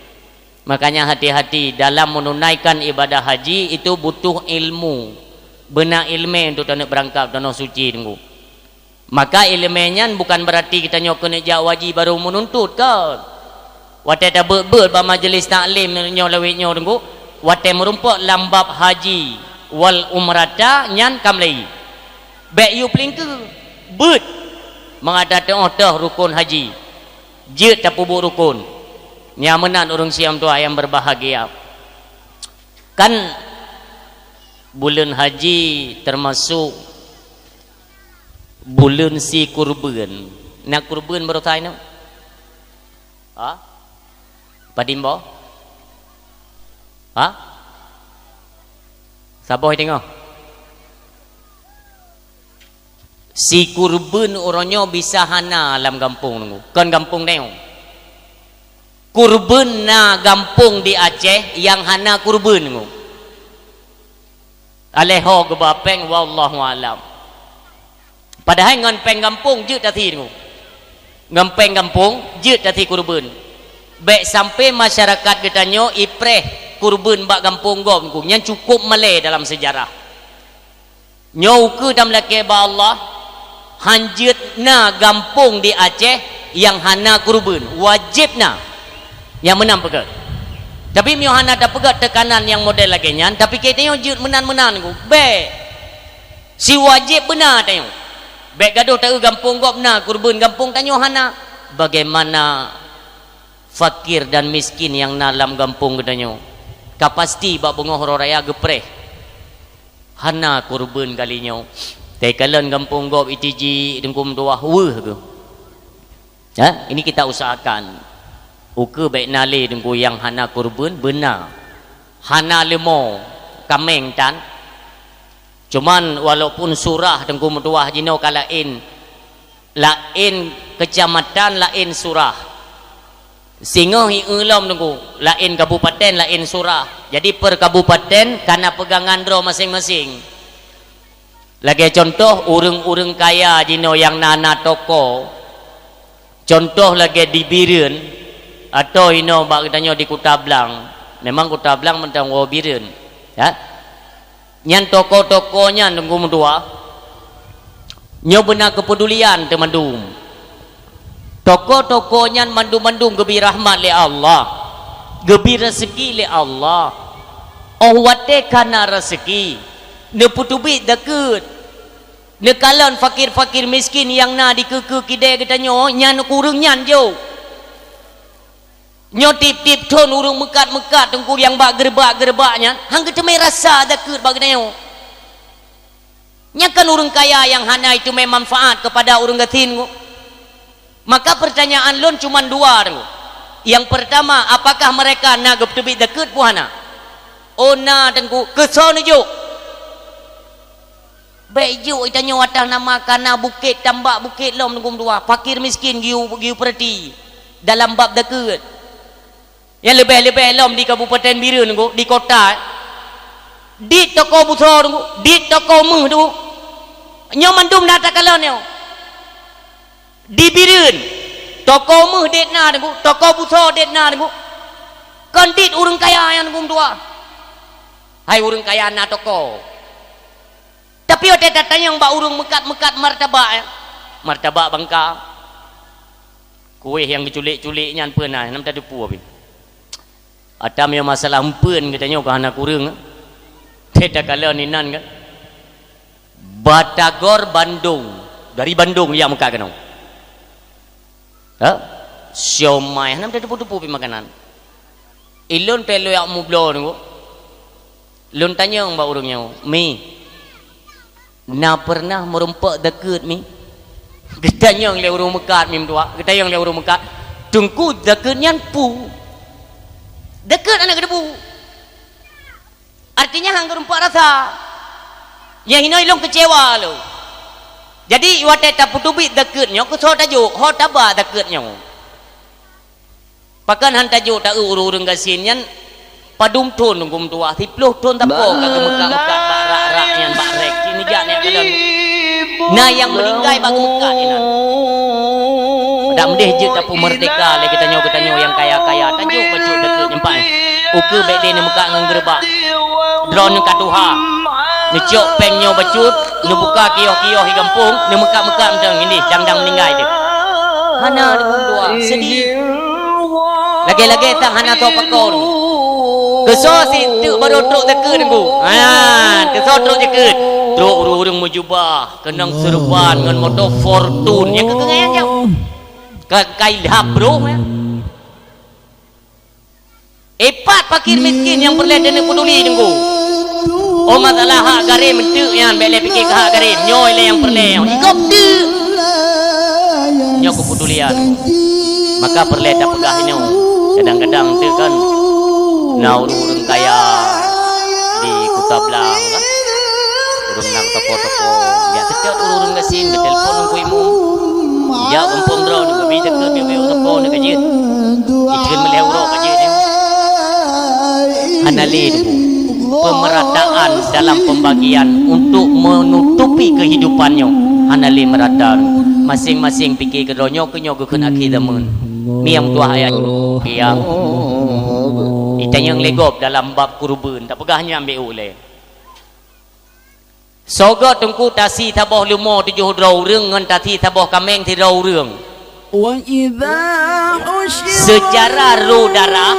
Makanya hati-hati dalam menunaikan ibadah haji itu butuh ilmu. Beuna ileumé untuk taneuk beurangkat tanoh suci teungku. Maka ileumé nyan bukan berarti geutanyoe keuneuk jak haji baru meununtut, kon. Watée tabeuet-beuet bak majeulis taklim nyoe lawét nyoe teungku, watée meurumpok lam bab haji wal umrata nyan ka meulai. Bék yue peulingkeue, beuet mangat tateuoh-teuoh rukon haji. Jeuet tapeubuet rukon. Nyan meunan ureuëng siom tuha nyang berbahagia. Kan buleuen haji teumasok buleuen si kurbeuen. Na kurbeuen baroe sa inoe? Ha? Padum boh? Ha? Saboh teungoh? Si kurbeuen uroe nyoe bisa hana lam gampông teungku. Kon gampông teungku. Kurbeuen na gampông di Aceh nyang hana kurbeuen teungku. Aléh ho geuba péng, wallahu alam. Padahai ngon péng gampông jeuet tasie teungku. Ngon péng gampông jeuet tasie kurbeuen. Bék sampai masyarakat geutanyoe ipreh kurbeuen bak gampông gob teungku. Nyan cukup malée dalam seujarah. Nyoe ukeue dan meulakée bak Allah, hanjeuet na gampông di Aceh nyang hana kurbeuen, wajéb na. Nyang meunan peugah. Tapi meunyoe hana tapeugah teukanan nyang model lagée nyan, tapike tanyoe jeuet meunan-meunan ku. Bék. Si wajéb beuna tanyoe. Bék gadôh taeu gampông gob na kurbeuen, gampông tanyoe hana. Bagaimana fakir dan miskin nyang na lam gampông geutanyoe? Ka pasti bak beungoh uroe raya geupreh. Hana kurbeuen kali nyoe. Teukalon gampông gob itiji teungku meutuwah weueh geuh. Ha? Ini kita usahakan. Ukeue bék na lé teungku nyang hana kurbeuen beuna. Hana leumo kaméng tan. Cuman walaupun surah teungku meutuwah jinoe ka laén, laén keucamatan, laén surah. Singoh ié lom teungku, laén kabupaten, laén surah. Jadi per kabupaten kana peugangan droe maséng-maséng. Lagée contoh ureuëng-ureuëng kaya jinoe nyang na, na toko. Contoh lagée di Bireuen atau inoe bak geutanyoe di Kuta Blang. Memang Kuta Blang mantong woe Bireuen. Ya. Nyan toko-toko nyan teungku meutuwah. Nyoe beuna keupedulian teumandum. Toko-toko nyan mandum-mandum geubi rahmat lé Allah. Geubi raseuki lé Allah. Óh watée kana raseuki, neupeuteubiet zakeuet. Neukalon fakir-fakir miskin nyang na di keue-keue kidée geutanyoe, nyan ureuëng nyan jok. Nyoe tieb-tieb thon ureuëng meukat-meukat teungku nyang bak geureubak-geureubak nyan, han geuteumé rasa zakeuet bak geutanyoe. Nyan kan ureuëng kaya nyang hana iteumé manfaat keupada ureuëng gasien teungku. Maka peurtanyaan lôn cuman dua teungku. Nyang peurtama, apakah mereka na geupeuteubiet zakeuet peue hana? Oh na teungku, keusoe neujok. Bék jok geutanyoe atas nama kana bukét tambak bukét lom teungku meutuwah, fakir miskin geuyue, geuyue peurati dalam bab zakeuet. Nyang leubeh-leubeh lom di Kabupaten Bireuen teungku, di kota, eh. Dit toko busoe teungku, dit toko meuh teungku. Nyoe mandum na takalon nyoe. Di Bireuen, toko meuh dit na teungku, toko busoe dit na teungku. Kon dit ureuëng kaya nyang teungku meutuwah. Hai ureuëng kaya na toko. Tapi watée tatanyong bak ureuëng meukat-meukat martabak, eh, martabak bangka, kueh nyang geuculék-culék nyan peue na, nam tateupeue pih. Atam nyang masalah empeuen geutanyoe ka hana kureueng, eh. Teuh takalon inan kan. Batagor Bandung, dari Bandung nyang meukat keunoe. Ha? Siomai, hana teupeue-teupeue pih makanan. Ilôn teuh lôn jak mubloe teungku. Lôn tanyong bak ureuëng nyoe, "Mi, na peureunah meurumpok zakeuet mi?" Geutanyong lé ureuëng meukat mi meutuwah, geutanyong lé ureuëng meukat, "Teungku, zakeuet nyan peue?" Zakeuet hana geuteupeue. Artinya han geurumpok rasa. Nyang hinoe lôn keucewa lôn. Jadi watée tapeuteubiet zakeuet nyoe keusoe tajok, ho taba zakeuet nyoe. Pakon han tajok taeu ureuëng-ureuëng gasien nyan padum thon teungku meutuwah, siplôh thon sapo ka geumeukat-meukat bak rak-rak nyan bak rék. Bijak nyan keudroe. Na nyang meuninggai bak geumeukat inan. Dak meudeh jeuet tapeumeurdeka lé geutanyoe-geutanyoe nyang kaya-kaya. Tajok bacut deukeue nyampai. Ukeue bék lé neumeukat ngon geureubak. Droeneuh ka tuha. Neucok péng nyoe bacut, neubuka kioh-kioh di gampông, neumeukat-meukat mantong, ideh dang-dang meuninggai teuh. Hana deuh dua, seudeh. Lagée-lagée sang hana soe pakon. Keusoe sit teuk barô trok zakeuet Teungku. Ha, keusoe trok zakeuet. Trok ureuëng-ureuëng meujubah, keunong seureuban ngon moto Fortune. Nyang keu keungai nyang jauh. Ka kai lhab bro. Ipat fakir miskin nyang peureulée taneuk peuduli Teungku. Oh, masalah hak garéh meuteuk nyan, bék lé pike keu hak garéh. Nyoe lé nyang peureulée nyoe. Ikop teuk. Nyoe keupedulian. Maka peureulée tapeugah inoe. Kadang-kadang teuk kan na ureuëng-ureuëng kaya di Kuta Blang kan. Ureuëng nang toko-toko. Jak teutot ureuëng-ureuëng gasien, geutelepon Teungku Imum. Jak gampông droe, geubi teukeut, geubi toko, geubi jeuet. Ikheun meulhée uroe ka jeuet nyoe. Hana lé Teungku. Pemerataan dalam pembagian untuk menutupi kehidupan nyoe hana lé merata. Maséng-maséng pike keu droe nyoe keu nyoe geukheun akhé zameun. Mi nyang tuah ayat kiam. Itanyong lé gob dalam bab kureubeuen, tapeugah nyan ambek ulée. Soe göt Teungku tasi saboh leumo tujoh droe ureuëng ngon tasi saboh kaméng sidroe ureuëng? Wa idza husyira Seucara roh darah,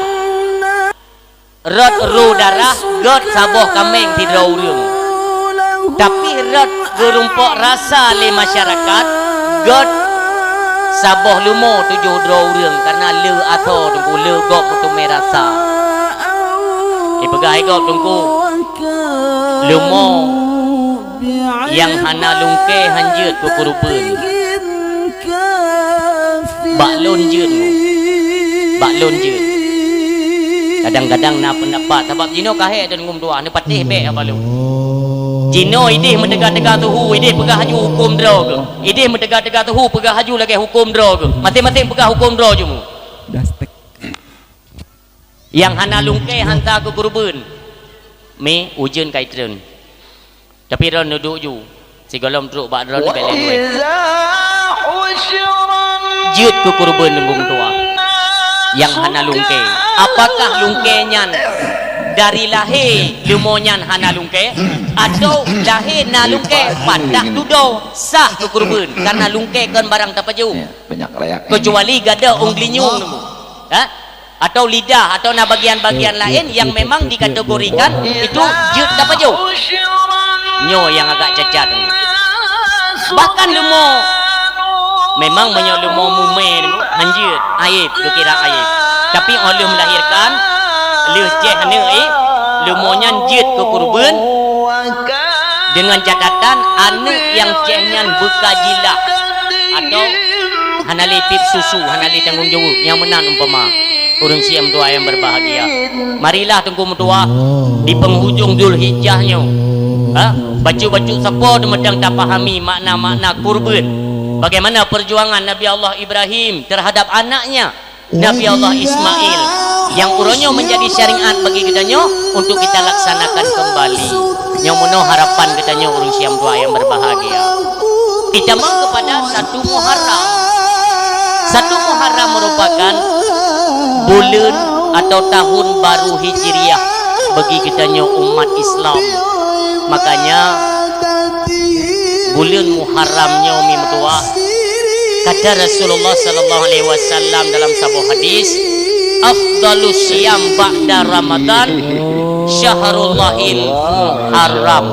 rot roh darah göt saboh kaméng sidroe ureuëng. Tapi rot geurumpok rasa lé masyarakat, göt saboh leumo tujoh droe ureuëng, karena le asoe Teungku, le gob meuteumé rasa. Ipeugah lé gob Teungku, leumo nyang hana lungkée han jeuet keu kureubeuen. Bak lôn jeuet, bak lôn jeuet. Kadang-kadang na peundapat, sabab jinoe ka hék dan ngum tuah, neupatéh bék haba lôn. Jinoe ideh meuteuga-teuga tuhu, ideh peugah haju huköm droe geuh. Ideh meuteuga-teuga tuhu peugah haju lagée huköm droe geuh. Maséng-maséng peugah huköm droe jeumu. Nyang hana lungkée han sa keu kureubeuen. Mi, ujeuen ka itreun. Tapi droeneuh duek ju, sigohlom trok bak droeneuh bék lé luweh. Jeuet keu kureubeuen Teungku tuah nyang hana lungkée. Apakah lungkée nyan dari lahé leumo nyan hana lungkée, atau lahé na lungkée, patah dudoe, sah keu kureubeuen, karena lungkée kon barang tapajoh. Keucuali gada ong geulinyueng Teungku. Ha? Atau lidah, atau na bagian-bagian laén yang memang dikategorikan itu jeuet tapajoh. Nyoe nyang agak cacat. Bahkan leumo, memang meunyoe leumo mumé han jeuet, aib, geukira aib. Tapi óh lheueh melahirkan, lheueh céh aneuk, eh, leumo nyan jeuet keu kureubeuen, dengan catatan aneuk nyang céh nyan beuka jilah atau hana lé pip susu, hana lé tanggong jaweueb, nyang meunan umpama ureuëng siam tuha nyang berbahagia. Marilah Teungku meutuah di penghujung Zulhijjah nyoe, ha, bacut-bacut sapo teumeudang tapahami makna-makna kurban. Bagaimana perjuangan Nabi Allah Ibrahim terhadap anaknya, Nabi Allah Ismail, yang uroe nyoe menjadi syariat bagi geutanyoe untuk kita laksanakan kembali. Nyang meunoe harapan geutanyoe ureuëng siam tuha nyang berbahagia. Ditamong kepada satu Muharram. Satu Muharram merupakan buleuen atau tahun baru Hijriah bagi geutanyoe umat Islam. Makanya, buleuen Muharram nyoe mi meutuah, kata Rasulullah sallallahu alaihi wasallam dalam saboh hadis, "Afdalus siyam ba'da Ramadan, syahrullahil Muharram."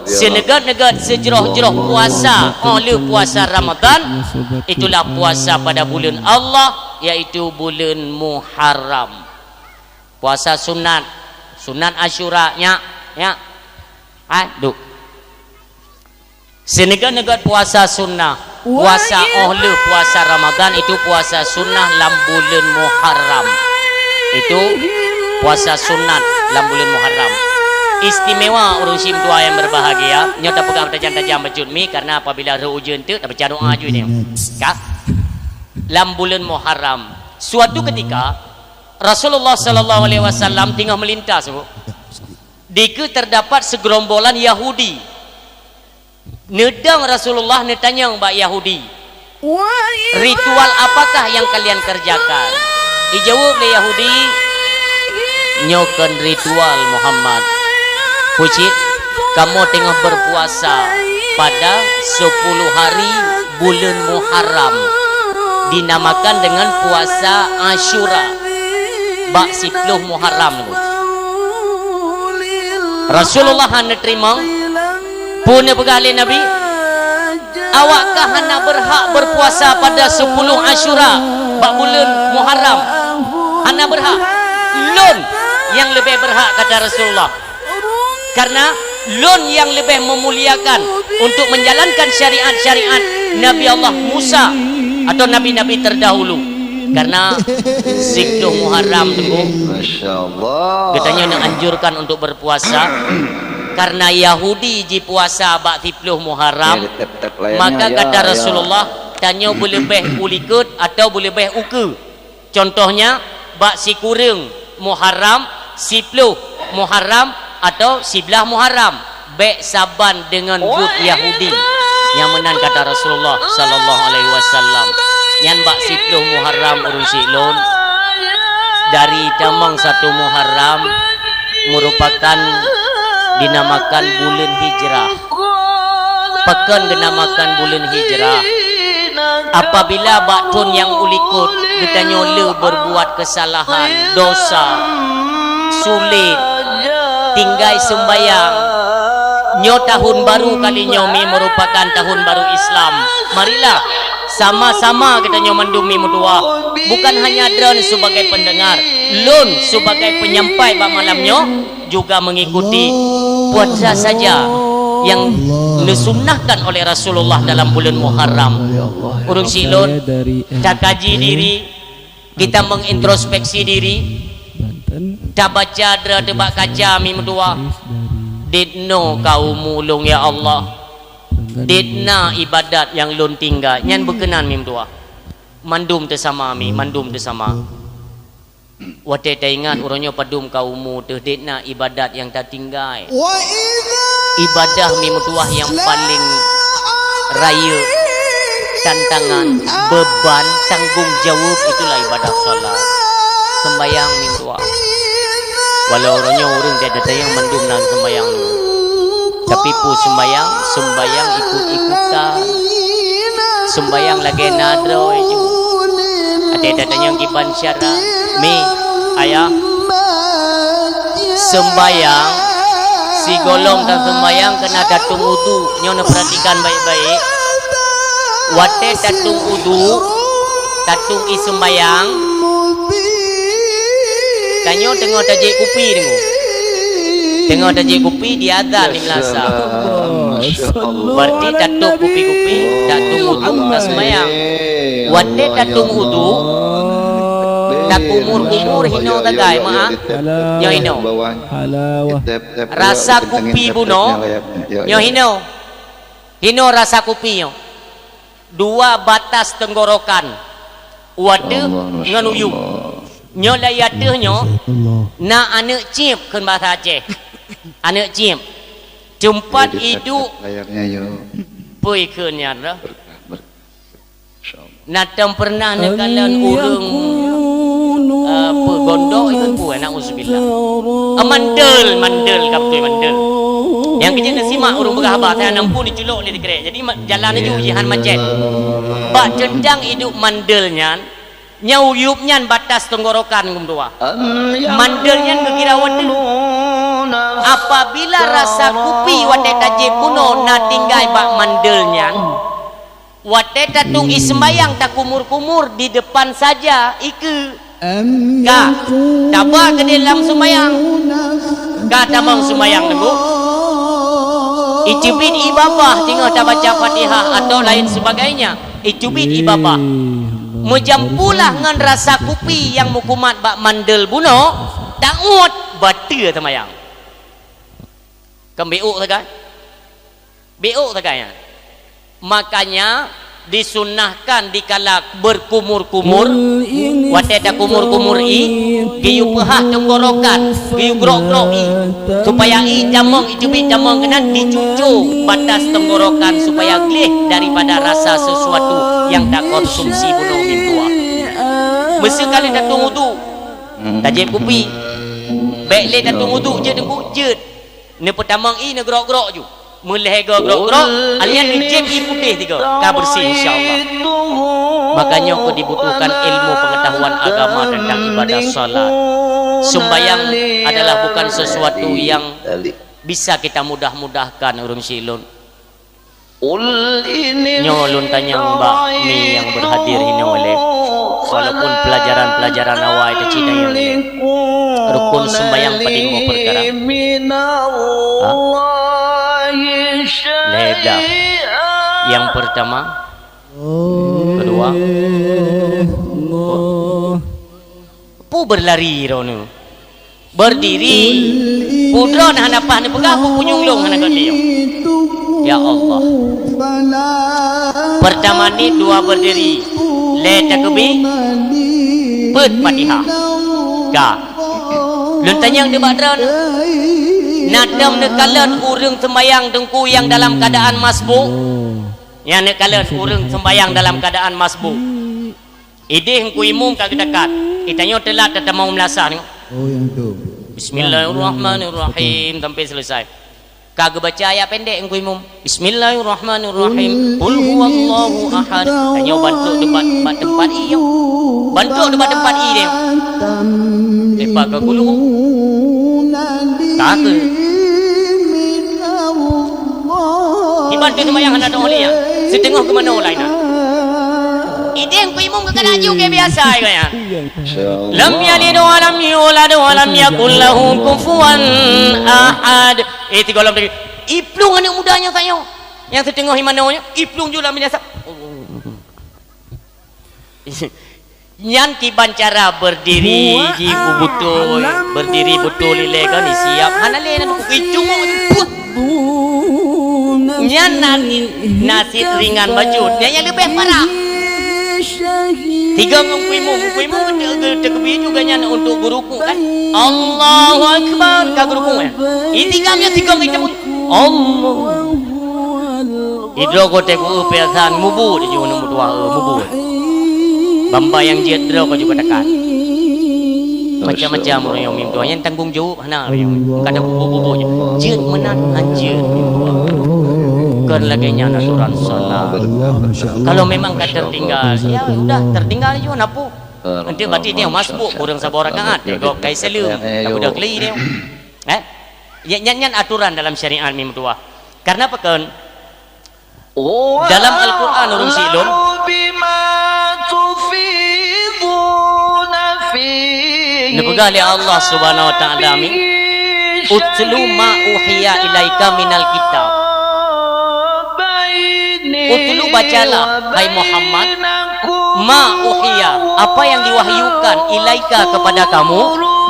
Seuneugét-neugét seujroh-jroh puasa, óh lheueh puasa Ramadan, itulah puasa pada buleuen Allah, yaitu buleuen Muharram. Puasa sunat, sunat Asyura, nyak, nyak. Hai, duek. Seuneugét-neugét puasa sunnah, puasa óh lheueh puasa Ramadan itu puasa sunnah lam buleuen Muharram. Itu puasa sunat lam buleuen Muharram. Istimewa ureuëng siam tuha nyang berbahagia, nyoe tapeugah tajam-tajam bacut mi, karena apabila rhot ujeuen teuk, tabaca doa ju nyoe. Ka? Lam buleuen Muharram. Suatu ketika, Rasulullah sallallahu alaihi wasallam teungoh meulintas, Bu. Dikeue terdapat segerombolan Yahudi. Neudong Rasulullah neutanyong bak Yahudi, "Ritual apakah yang kalian kerjakan?" Ijaweueb lé Yahudi, "Nyoe kon ritual Muhammad. Peue cit, kamoe teungoh berpuasa pada sepuluh hari buleuen Muharram, dinamakan dengan puasa Asyura, bak siplôh Muharram." Rasulullah hana teurimong. Peue neupeugah lé Nabi? "Awak kah hana berhak berpuasa pada sepuluh Asyura bak buleuen Muharram? Hana berhak. Lôn nyang leubeh berhak," kata Rasulullah. "Karena lôn nyang leubeh meumuliakan untuk menjalankan syariat-syariat Nabi Allah Musa atau nabi-nabi terdahulu." Karena siplôh Muharram, Teungku, Masya Allah. Geutanyoe neuanjurkan untuk berpuasa. Karena Yahudi jipuasa bak siplôh Muharram, Ya, tep-tep layarnya, maka ya, kata ya. Rasulullah, "Tanyoe beuleubeh u likot atau beuleubeh ukeue." Contohnya, bak sikureueng Muharram, siplôh Muharram atau siblaih Muharram, bék saban deungon buet Yahudi. Nyang meunan kata Rasulullah sallallahu alaihi wasallam. Nyan bak siplôh Muharram ureuëng siklon, dari tamong satu Muharram merupakan dinamakan buleuen hijrah. Pakon geunamakan buleuen hijrah? Apabila bak thon nyang u likot geutanyoe le berbuat kesalahan, dosa, sulet, tinggai seumbayang, nyoe tahun baru kali nyoe mi merupakan tahun baru Islam. Marilah sama-sama geutanyoe mandum mi meutuwah, bukan hanya droen sebagai pendengar, lôn sebagai penyampai bak malam nyoe juga mengikuti puasa saja yang disunnahkan oleh Rasulullah dalam bulan Muharram. Ureuëng siklon, takaji diri, kita mengintrospeksi diri, tabaca dra teuh bak kaca mi meutuwah. Dit noe ka umu lôn ya Allah. Dit na ibadat nyang lôn tinggai, nyan beukeunan mi meutuwah. Mandum teusama mi, mandum teusama. Watée taingat uroe nyoe padum ka umu teuh, dit na ibadat nyang tatinggai. Ibadah mi meutuwah nyang paléng rayeuk, tantangan, beban, tanggong jaweueb, itulah ibadah salat. Seumbayang mi meutuwah. Walau uroe nyoe ureuëng tieb-tieb nyang mandum na seumbayang nyoe. Tapi peue seumbayang? Seumbayang ikut-ikutan. Seumbayang lagée na droe ju. Ada datang nyang kiban syarat. Mi, ayah. Seumbayang, sigohlom taseumbayang keunan tatung udu. Nyoe neupeuratikan baik-baik. Watée tatung udu, tatung ie seumbayang, tanyoe teungoh tajép kupi teungoh. Teungoh tajép kupi, diazan di meulasa. Masya Allah. Berarti tatôp kupi-kupi, tatung udu, taseumbayang. Watée tatung udu, takumur-kumur hinoe sagai, meu'ah. Nyoe hinoe. Rasa kupi bunoe, nyoe hinoe. Hinoe rasa kupi nyoe. Dua batas tenggorokan, u ateueh ngon u yup. Nyoe lam ateueh nyoe na aneuëk cieb kheun bahasa Aceh. Aneuëk cieb. Teumpat iduek. Peue kheun nyan dah. Na tom pernah neukalon ureuëng, eh, peugondok ibu-ibu, na'udzubillah. Eh, mandel, mandel, ka beutôi mandel. Nyang keujeut neusimak ureuëng peugah haba, saya nampu diculok lé dikrek. Jadi, ma-, jalan laju jihan macet. Bak teuntang iduek mandel nyan, nyang u yup nyan batas tenggorokan geumeudua. Mandel nyan geukira u ateueh. Apabila rasa kupi watée tajép bunoe na tinggai bak mandel nyan, watée tatung ie seumbayang takumur-kumur di depan saja ikeue. Ka, taba keudeh lam seumbayang. Ka tamong seumbayang teungku. Icubit ie babah teungoh tabaca Fatihah atau lain sebagainya. Icubit ie babah. Meujampulah ngon rasa kupi nyang meukumat bak mandel bunoe, tauet bateue seumbayang. Keumbeuek sagai. Béok sagai nyan. Makanya, disunnahkan dikala berkumur-kumur, Watée takumur-kumur ié, geuyue peuhah teunggorokan, geuyue grok-grok ié, supaya ié tamong, ié teubiet tamong keunan dicucong batas teunggorokan supaya gleh daripada rasa sesuatu nyang takonsumsi bunoe meutuah. Meuseu ka lheueh tatueng uduk, tajieb kupi. Bék lé tatueng uduk jeuet, Teungku, jeuet. Neupeutamong ié neugrok-grok ju. Meulhèe goe grok-grok, alheuh nyan neujieb ié putéh tiga, ka beureuséh insya Allah. Makanya keu dibutuhkan ilmu pengetahuan agama tentang ibadah salat. Sumbayang adalah bukan sesuatu yang bisa kita mudah-mudahkan, ureuëng syik lôn. Nyoe lôn tanyong bak mi nyang beurhadir hinoe lé, walaupun peulajaran-peulajaran awai teucita nyang lé, rukun sumbayang padum boh peukara? Ha? Lhèe blah. Nyang peurtama, keudua, peue beurlari droeneuh? Beurdiri. Peue droeneuh hana paih neupeugah, peue punyueng lôn hana gét lé. Ya Allah. Peurtama niet, dua beurdiri, lhèe takeubi, peuet Fatihah. Ka. Lôn tanyong deuh bak droeneuh. Na tom neukalon ureuëng seumayang Teungku nyang dalam keuadaan masbuk? Nyang neukalon ureuëng seumayang dalam keuadaan masbuk? Idéh Teungku Imum ka geutakat, itanyoe teulat tatamong meulasah nyoe. Oh, nyang tu. Bismillahirrahmanirrahim sampai selesai. Ka geubaca ayat pendek Teungku Imum. Bismillahirrahmanirrahim. Qul huwallahu ahad. Tanyoe bantuk debat bak teumpat ié. Bantuk debat teumpat ié deh. Lepas ka gulu. Takut. Kiban tu seumayang hana dong liang. Siteungoh geumanoe laén na. Idéh Teungku Imum ka laju ke biasa ya. Lam yalid wa lam yulad wa lam yakul lahu kufuwan ahad. Eh, tiga lam tadi. Iplueng aneuk muda nyoe tanyoe. Nyang siteungoh imanoe nyoe, iplueng ju lam biasa. Nyan kiban cara beurdiri ji beutôi, beurdiri beutôi ilée kan isiap. Hana lé na duku icungok ju. Nyan na, na cit ringan bacut. Nyan nyang leubeh parah. Tiga ngon Teungku Imum, Teungku Imum teu-, teu-, teukeubi juga nyan untuk geuruku kan. Allahu Akbar, ka geuruku ya. Ini tiga nyan tiga ngon Teungku Imum. Allah. Idroe ko teuk ku peusan mubuet ju neu meutuah, eh, mubuet. Bamba nyang jeuet droe ko juga takat. Macam-macam ureuëng nyang meutuah nyan tanggung jaweueb hana ureuëng nyang. Kada bubu-bubu je. Jeuet meunan hanjeuet. Kon lagée nyan aturan salat. Kalau memang ka tertinggal, ya udah tertinggal ju napu. Nanti berarti dia masbuk kurang saboh rakaat, dia gok kai saleuem, ka budak keli dia. Eh? Ya, nyan, nyan aturan dalam syariat mi meutuah. Karena apa kon? Dalam Al-Quran ureuëng silom neupeugah lé Allah Subhanahu wa Ta'ala mi, "Utlu ma uhiya ilaika minal kitab." Utlu, bacalah, hai Muhammad, ma uhiya, apa yang diwahyukan, ilaika, kepada kamu,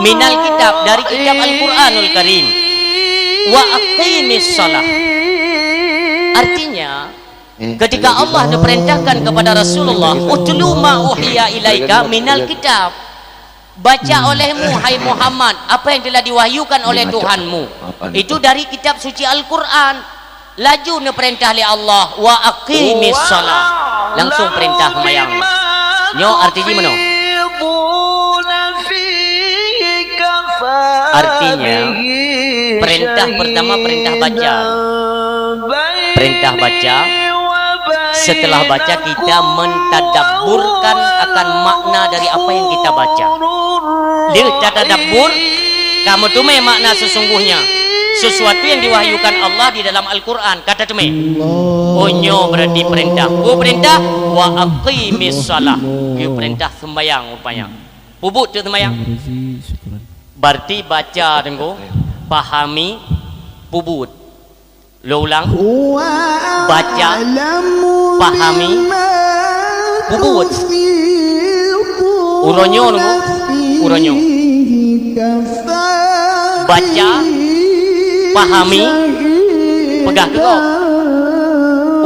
minal kitab, dari kitab Al-Quranul Karim. Wa aqimis shalah. Artinya, ketika Allah diperintahkan kepada Rasulullah, "Utlu ma uhiya ilaika minal kitab." Baca olehmu, hai Muhammad, apa yang telah diwahyukan oleh Tuhanmu. Itu dari kitab suci Al-Quran. Laju neupeurintah lé Allah, "Wa aqimis shalah." Langsung peurintah seumayang. Nyoe arti jih meunoe. Artinya, perintah pertama perintah baca. Perintah baca. Setelah baca, kita mentadabburkan akan makna dari apa yang kita baca. Lheueh tatadabbur, ka meuteumé makna sesungguhnya sesuatu yang diwahyukan Allah di dalam Al-Quran. Ka tateumé. Oh, nyoe berarti perintah. Oh, perintah, "Wa aqimis shalah." Nyoe perintah sembahyang rupanya. Pubuet tu sembahyang. Berarti baca, Teungku, pahami, pubuet. Lo ulang. Baca, pahami, pubuet. Uroe nyoe, Teungku. Uroe nyoe. Baca, pahami, peugah keu gob.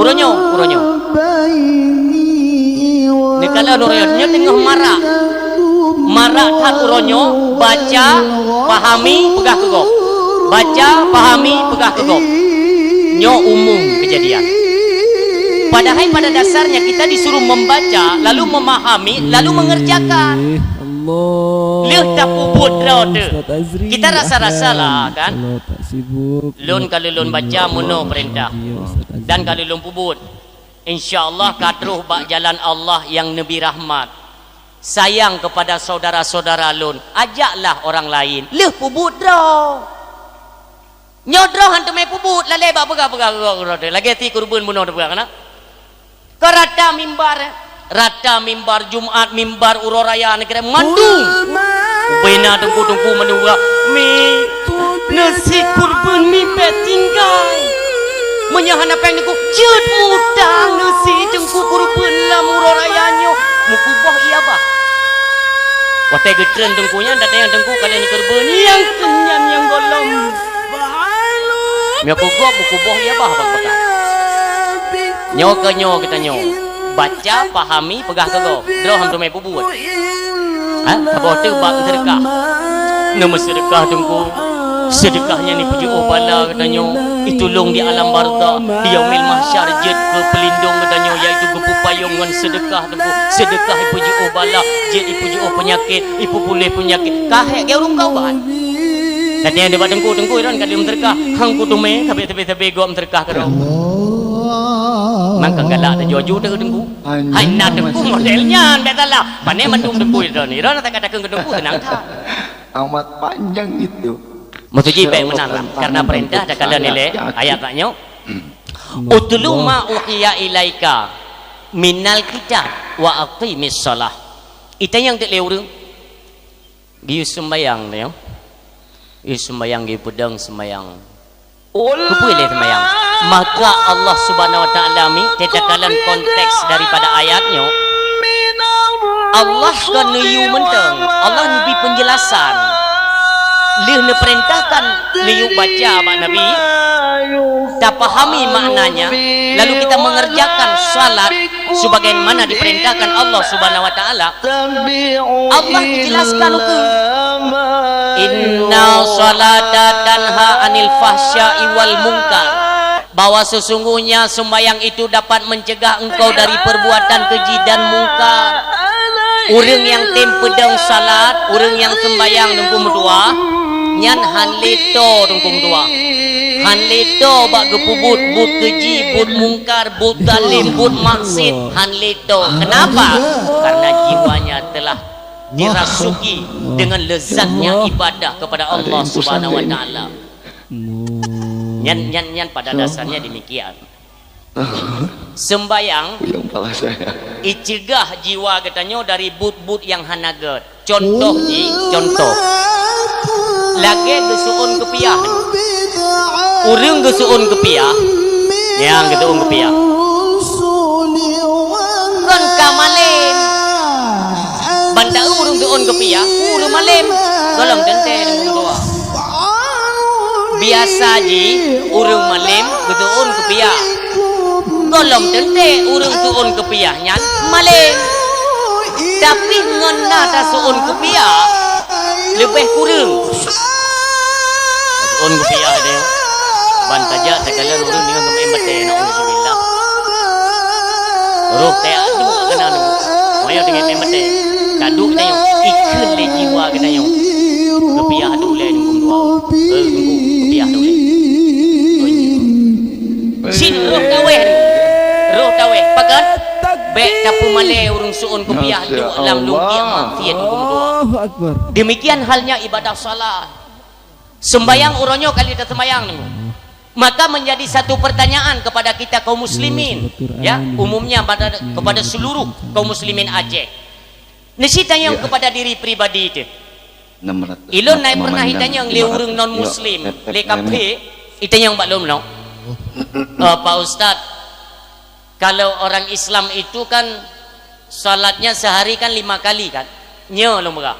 Uroe nyoe, uroe nyoe. Neukalon uroe nyoe, nyoe teungoh marak. Marak that uroe nyoe, baca, pahami, peugah keu gob. Baca, pahami, peugah keu gob. Nyoe umum kejadian. Padahai pada dasarnya kita disuruh membaca, lalu memahami, lalu mengerjakan. Eh, Allah. Lheueh tapeubuet droe teuh. Ustaz Azri, kita rasa-rasa lah, kan? Kalau tak sibuk, lôn kalau lôn baca, meunoe perintah. Dan kalau lôn peubuet, insya Allah ka troh bak jalan Allah nyang neubi rahmat. Sayang kepada saudara-saudara lôn, ajaklah orang lain. Lheueh peubuet droe. Nyoe droe han teumé peubuet, lalé bak peugah-peugah, lagée ti keureubeuen bunoe teupeugah keunan. Ka rata mimbar, rata mimbar Jumat, mimbar uroe raya, neugah mandum. Ubena teungku-teungku mandum, mi, nasi keureubeuen mi bék tinggai. Meunyoe hana péng teungku, jeuet mutang nasi teungku keureubeuen lam uroe raya nyoe. Meukuboh ié bah. Watée geutreun teungku nyan, datang nyang teungku kalian keureubeuen, nyang keunyan nyang gohlom. Nyoe keu gob meukuboh ié bah bak-bak. Nyoe keu nyoe geutanyoe. Baca, pahami, peugah keu gob. Droe han teumé peubuet. Ha? Saboh teuk bak seudeukah. Neumeuseudeukah teungku. Seudeukah nyan ipeujiôh bala geutanyoe. Itulông di alam barzakh. Di yaumil mahsyar jeuet keu peulindong geutanyoe, yaitu geupeupayong ngon seudeukah teungku. Seudeukah ipeujiôh bala, jeuet ipeujiôh peunyakét, ipeupuléh peunyakét. Ka hék geu ureuëng ka ubat. Lagée nyan bak teungku, teungku Iron ka lheueh meuseudeukah. Hang kuteumé, sabé-sabé gob meuseudeukah keudroe. Mangka galak teujoju teuh teungku. Hai na teungku model nyan, bék salah. Pane mandum teungku Iron. Iron tak katakan ke teungku, tenang that. Amat panjang itu. Maksud jih bék meunan lah. Karena perintah dah kala nilai ayat tak nyoe. Utlu ma uhiya ilaika minal kitab wa aqimis shalah. Itanyong teuk lé ureuëng. Geuyue seumbayang nyoe. Geuyue seumbayang, geuyue peudong seumbayang. Keupeue lé seumbayang? Maka Allah Subhanahu wa Taala mi teuka kalon konteks daripada ayat nyoe. Allah kon neuyue mantong, Allah neubi penjelasan. Lheueh neuperintahkan neuyue baca bak Nabi, tapahami maknanya, lalu kita mengerjakan salat sebagaimana diperintahkan Allah Subhanahu wa Taala. Allah menjelaskan hukum. Inna salata tanha anil fahsya'i wal munkar. Bahwa sesungguhnya sembahyang itu dapat mencegah engkau dari perbuatan keji dan mungkar. Ureuëng nyang tem peudong salat, ureuëng nyang sembahyang teungku meutuah, nyan han lé toe teungku meutuah. Han lé toe bak geupeubuet buet keji, buet mungkar, buet zalim, buet maksiat, han lé toe. Kenapa? Karena jiwanya telah dirasuki dengan lezatnya ibadah kepada Allah Subhanahu wa Taala. Nyan, nyan, nyan pada dasarnya demikian. Sembayang icegah jiwa geutanyoe dari buet-buet nyang hana gét. Contoh jih, contoh. Lagée geuseuôn keupiah. Ureuëng geuseuôn keupiah, nyang geuseuôn keupiah, kon ka malém. Ban taeu ureuëng seuôn keupiah, ureuëng malém. Gohlom teuntée deungon dua. Biasa jih ureuëng malém geuseuôn keupiah. Gohlom teuntée ureuëng seuôn keupiah nyan malém. Tapi ngon na taseuôn keupiah leubeh kureueng. Seuôn keupiah teuh. Ban tajak takalon ureuëng deungon teumé maté, naudzubillah. Roh teuh adu keunan. Wayah teungoh maté. Kadu teuh ikheun lé jiwa geutanyoe. Keupiah adu lé nunggu dua. Eh, nunggu keupiah adu lé. Cit roh taweh tu. Roh taweh. Pakat? Bék tapeumalée ureuëng seuôn keupiah duek lam lungkiek maksiat huköm dua. Allahu Akbar. Demikian halnya ibadah salat. Sembayang uroe nyoe kali tasembayang ni. Maka menjadi satu pertanyaan kepada kita kaum muslimin, ya, umumnya pada, kepada seluruh kaum muslimin Aceh. Nasi tanyong kepada diri pribadi tu. Ilôn nai pernah itanyong lé ureuëng non muslim, lé kafé, itanyong bak lôn, "Eh, Pak Ustaz, kalau orang Islam itu kan salatnya sehari kan lima kali kan?" Nyoe lôn peugah.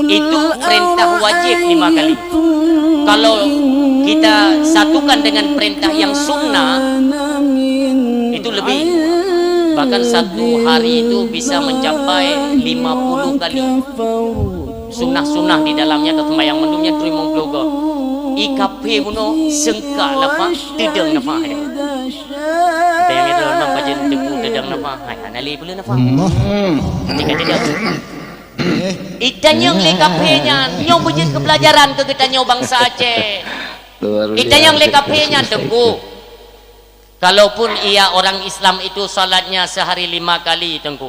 Itu perintah wajib lima kali. Kalau kita satukan dengan perintah yang sunnah, itu lebih. Bahkan satu hari itu bisa mencapai lima puluh kali. Sunah-sunah di dalamnya, atau sembahyang mandum nyan teurimong ploh goe. I kaphé bunoe seungkak lafah, teudong nafah. Kita yang itu memang kaji teupeu teudong nafah. Hai, hana lé peuleueh nafah. Ketika teudong. Itanyong lé kaphé nyan, nyoe beujeuet keu pelajaran keu geutanyoe bansa Aceh. Itanyong lé kaphé nyan, Teungku. Kalaupun ia orang Islam itu salatnya sehari lima kali, Teungku,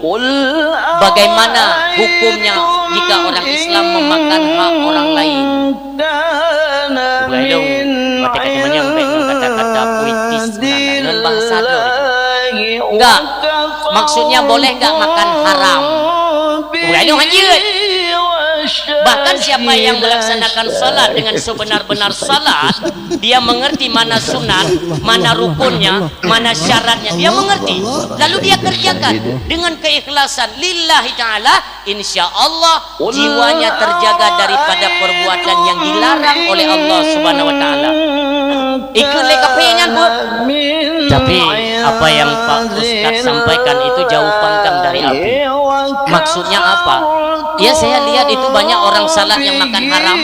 bagaimana hukumnya jika orang Islam memakan hak orang lain? Bukan dong, kata-kata manyang baik ngon kata-kata puitis, ngon bahasa tu. Enggak. Maksudnya, boleh enggak makan haram? Bukan dong, hanjeuet. Bahkan siapa yang melaksanakan salat dengan sebenar-benar salat, dia mengerti mana sunat, mana rukunnya, mana syaratnya, dia mengerti. Lalu dia kerjakan dengan keikhlasan lillahi ta'ala, insya Allah jiwanya terjaga daripada perbuatan yang dilarang oleh Allah Subhanahu wa Ta'ala. Ikut lé kaphé nyan, Bu. Tapi apa yang Pak Ustaz sampaikan itu jauh panggang dari api. Maksudnya apa? Ya, saya lihat itu banyak orang salat yang makan haram.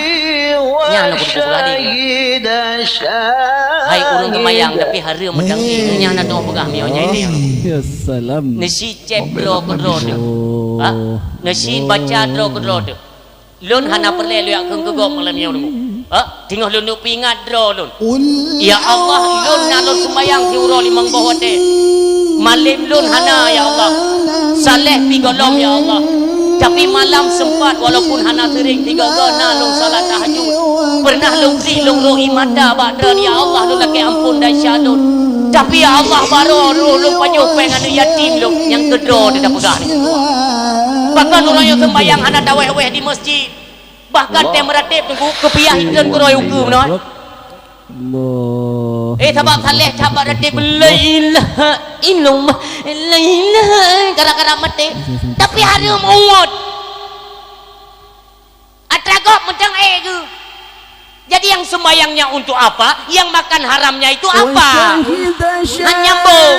Nyan aku berani. Hai ureueng seumayang, tapi hareuem meudang nyan na dong peugah miyueb nyan. Ya salam. Nasi cep droe keudroe teuh. Ha? Nasi baca droe keudroe teuh. Lôn hana peureulée lôn jak kheun keu gob malam nyoe, Teungku. Ha? Teungoh lôn neuk peuingat droe lôn. Ya Allah, lôn na lôn seumayang siuroe limong boh watée. Malem lôn hana, ya Allah. Saleh pih gohlom, ya Allah. Tapi malam sempat, walaupun hana seuring, tiga-tiga na lôn salat tahajud. Pernah lôn klik, lôn roh ié mata bak droeneuh, ya Allah, lôn lakée amphon desya lôn. Tapi, ya Allah, baroe roh lôn pajoh péng aneuk yatim lôn nyang keudroe teuh tapeugah nyoe. Bahkan uroe nyoe seumbahyang hana tawéh-wéh di masjid. Bahkan tém rateb, Teungku, keupiah ikheun keuroe ukeue meunoe. Allah. Eh, sabab saleh, sabab rateb, la ilaha illallah, la ilaha, gara-gara maté. Tapi hareuem uwat. Atra gob meuteung ék geuh. Jadi, yang sembahyangnya untuk apa? Yang makan haramnya itu apa? Nyan nyambung.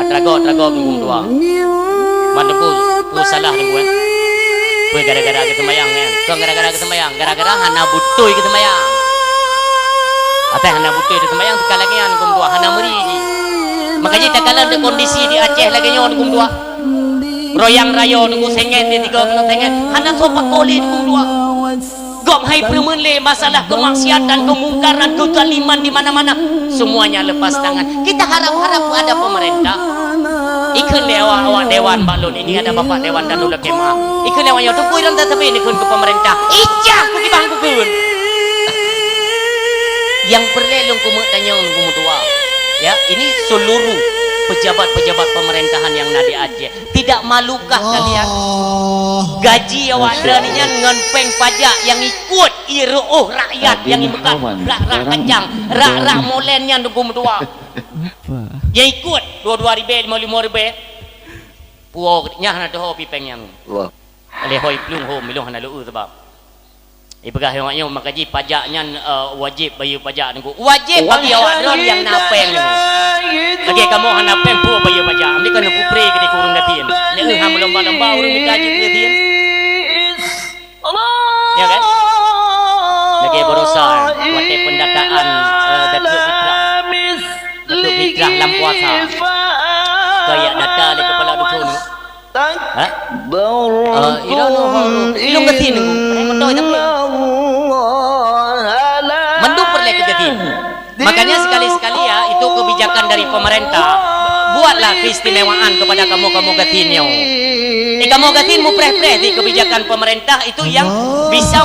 Atra gob, atra gob, Teungku dua. Man Teungku, ku salah Teungku, eh. Weh, gara-gara geuseumbahyang, eh. Kon gara-gara geuseumbahyang, gara-gara hana beutôi geuseumbahyang. Até hana beutôi geuseumbahyang, sekali lagi nyan Teungku dua, hana meuri jih. Maka jih takalon kondisi di Aceh lagée nyoe Teungku dua. Royang rayo Teungku sengét di tiga kilo sengét. Hana soe pakoh lé Teungku dua. Gob hai peureumeun lé masalah keumaksiatan, keumungkaran, keuzaliman di mana-mana. Semuanya lepas tangan. Kita harap-harap ada pemerintah. Ikheun lé awak-awak dewan bak lôn. Ini ada bapak dewan dan lôn lakée meu'ah. Ikheun lé awak nyoe, Teungku Irwan teutabé ikheun keu pemerintah. Ijak kukibang kukheun. Nyang peureulée lôn keumeuk tanyong Teungku meutuwa. Ya, ini seluruh pejabat-pejabat pemerintahan yang na di Aceh. Tidak malukah kalian? Gaji awak droeneuh nyan ngon péng pajak nyang ikot ié reuôh rakyat nyang imeukat rak-rak kacang, rak-rak molen nyan Teungku meutuwa. Nyang ikot dua-dua ribée, lima-lima ribée. Puwoe nyan hana teuho pi péng nyan. Lé hôi plueng hom, ilong hana leueu sabab. Ipeugah awak nyoe, maka jih pajak nyan, eh, wajéb bayeue pajak Teungku. Wajéb bagi awak droe nyang na péng Teungku. Lagée kamoe hana péng, peue bayeue pajak? Meunan kan Teungku pré keu ureuëng gasien. Lé hana meulomba-lomba ureuëng mita jeuet keu gasien. Ya kan? Lagée barosa, watée pendataan, eh, Datuk Fitra. Datuk Fitra lam puasa. Kayak data lé kepala dusun. Ha? Eh, ilong, ilong gasien Teungku. Pakai motor tapi. Mandum peureulée keu gasien. Makanya sekali-sekali ya, itu kebijakan dari pemerintah. Buatlah keistimewaan kepada kamoe-kamoe gasien nyoe. Eh, kamoe gasien mupreh-preh di kebijakan pemerintah itu yang bisa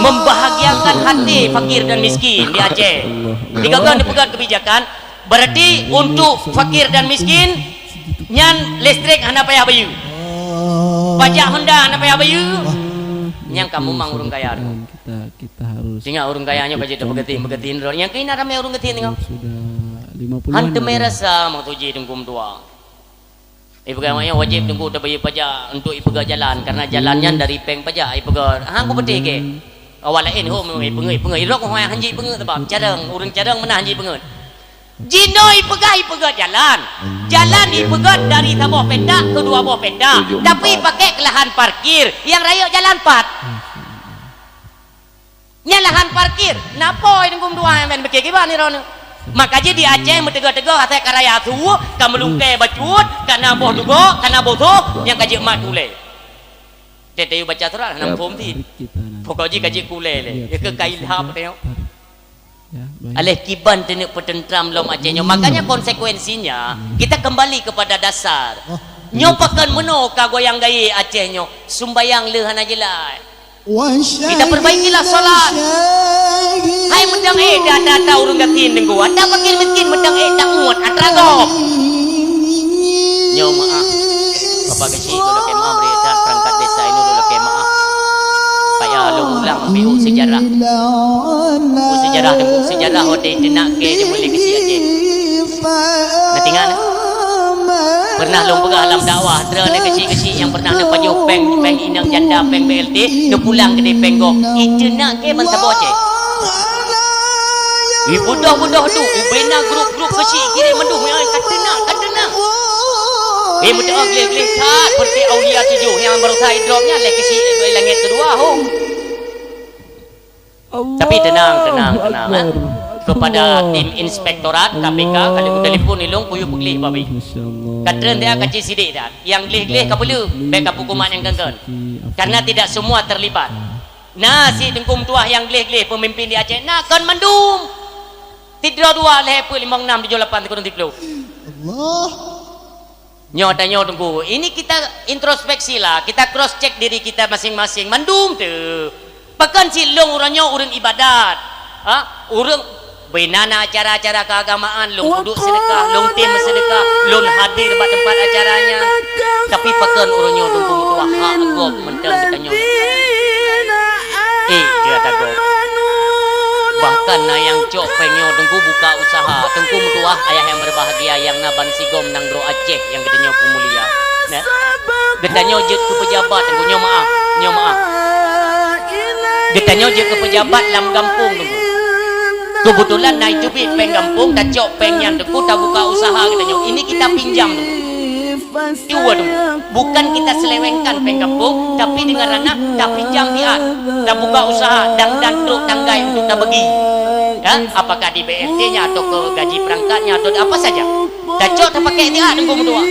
membahagiakan hati fakir dan miskin di Aceh. Jika kan dipeugah kebijakan, berarti untuk fakir dan miskin, nyan listrik hana payah bayeue. Pajak Honda hana payah bayeue. Nyan kamoe mang ureuëng kaya. Kita, kita harus. Ingat ureuëng kaya nyoe ka jeuet peugeti, peugeti droe. Nyang keunan ramé ureuëng geti tengok. Sudah lima puluhan. Han teumé rasa meutuji Teungku meutuwa. Ipeugah awak nyan wajéb Teungku tabayeue pajak untuk ipeugah jalan, karena jalan nyan dari péng pajak ipeugah. Hang ku peutih ke? Awak laén hom ipeungeuet, ipeungeuet. Irok hoi hanji ipeungeuet sebab carông, ureuëng carông meunan hanji ipeungeuet. Jinoe ipeugah, ipeugah jalan. Jalan ipeugah dari saboh petak ke dua boh petak. Tapi pakai ke lahan parkir. Nyang rayeuk jalan pat. Nyan lahan parkir. Napa Teungku meutuah nyang ban pikir kiban ni droeneuh? Maka jih di Aceh meuteugah-teugah asai ka raya su, ka meulungkée bacut, ka na boh dugo, ka na boh soh, nyang ka jeuet mat ulée. Teuh-teuh baca surat hana muphom cit. Pokok jih ka jeuet keu ulée lé. Ya keu ka ilham teuh. Aléh kiban teuneuk peuteuntram lom Aceh nyoe. Makanya konsekuensinya, kita kembali kepada dasar. Nyoe pakon meunoe ka goyang gayée Aceh nyoe, sumbayang le hana jeulaih. Kita perbaikilah salat. Hai meudang ék ata-ata ureuëng gasien Teungku, ata fakir miskin meudang ék taungot atra gob. Nyoe meu'ah. Bapak Geuchik, lôn lakée meu'ah, meureuka that peurangkat desa inoe lôn lakée meu'ah. Payah lôn ulang beu sejarah. Beu sejarah Teungku, sejarah watée teunak kée jeuet mulai keuchik Aceh. Neutingat, pernah lôn peugah lam dakwah, droeneuh keuchik-keuchik nyang pernah neupajoh péng, péng inong janda, péng B L T, neupulang keudeh péng gob. Iteunak kée ban saboh Aceh. Ibudoh-budoh tu, ubena grup-grup keuchik kirém mandum, ya, ka teunak, ka teunak. Eh, meudoa gleh-gleh that, seperti aulia tujoh nyang baroesa idrop nyan, lé keuchik langét keudua, hom. Tapi tenang, tenang, tenang, eh. Kepada tim inspektorat K P K, kalau kutelepon ilong, kuyue peugleh babi. Ka treun dia, ka cit sidik dah. Yang gleh-gleh ka peuleuh, bèk ka peukumat nyang keun-keun. Karena tidak semua terlibat. Na si Teungku meutuah nyang gleh-gleh pemimpin di Aceh, na kon mandum. Sidroe dua lhèe peuet limong nam tujoh lapan sikureueng siplôh. Allah. Nyoe tanyoe Teungku, ini kita introspeksi lah, kita cross check diri kita masing-masing. Mandum teuh. Pakon cit lôn uroe nyoe ureueng ibadat. Ha? Ureueng bina na acara-acara keagamaan, lôn peuduek seudeukah, lôn tem seudeukah, lôn hadir bak teumpat acara nyan. Tapi pakon uroe nyoe Teungku meutuah hak gob mantong geutanyoe. Eh, keu ata gob. Bahkan na nyang cok péng nyoe Teungku buka usaha. Teungku meutuah, ayah yang berbahagia, nyang na ban sigom nanggroe Aceh nyang geutanyoe peumulia. Nah, geutanyoe jeuet keu pejabat, Teungku, nyoe meu'ah, nyoe meu'ah. Geutanyoe jeuet keu pejabat lam gampông, Teungku. Keubeutulan na teubiet péng gampông, tacok péng nyan, Teungku, tabuka usaha geutanyoe. Ini kita pinjam, Teungku. Dua tu, bukan kita selewengkan péng gampông, tapi dengan ranah tapinjam siat, tabuka usaha dan, dan trok tanggai untuk tabagi. Ya, apakah di B L T nya atau ke gaji perangkat nya atau apa saja. Tacok tapakai siat Teungku meutuah.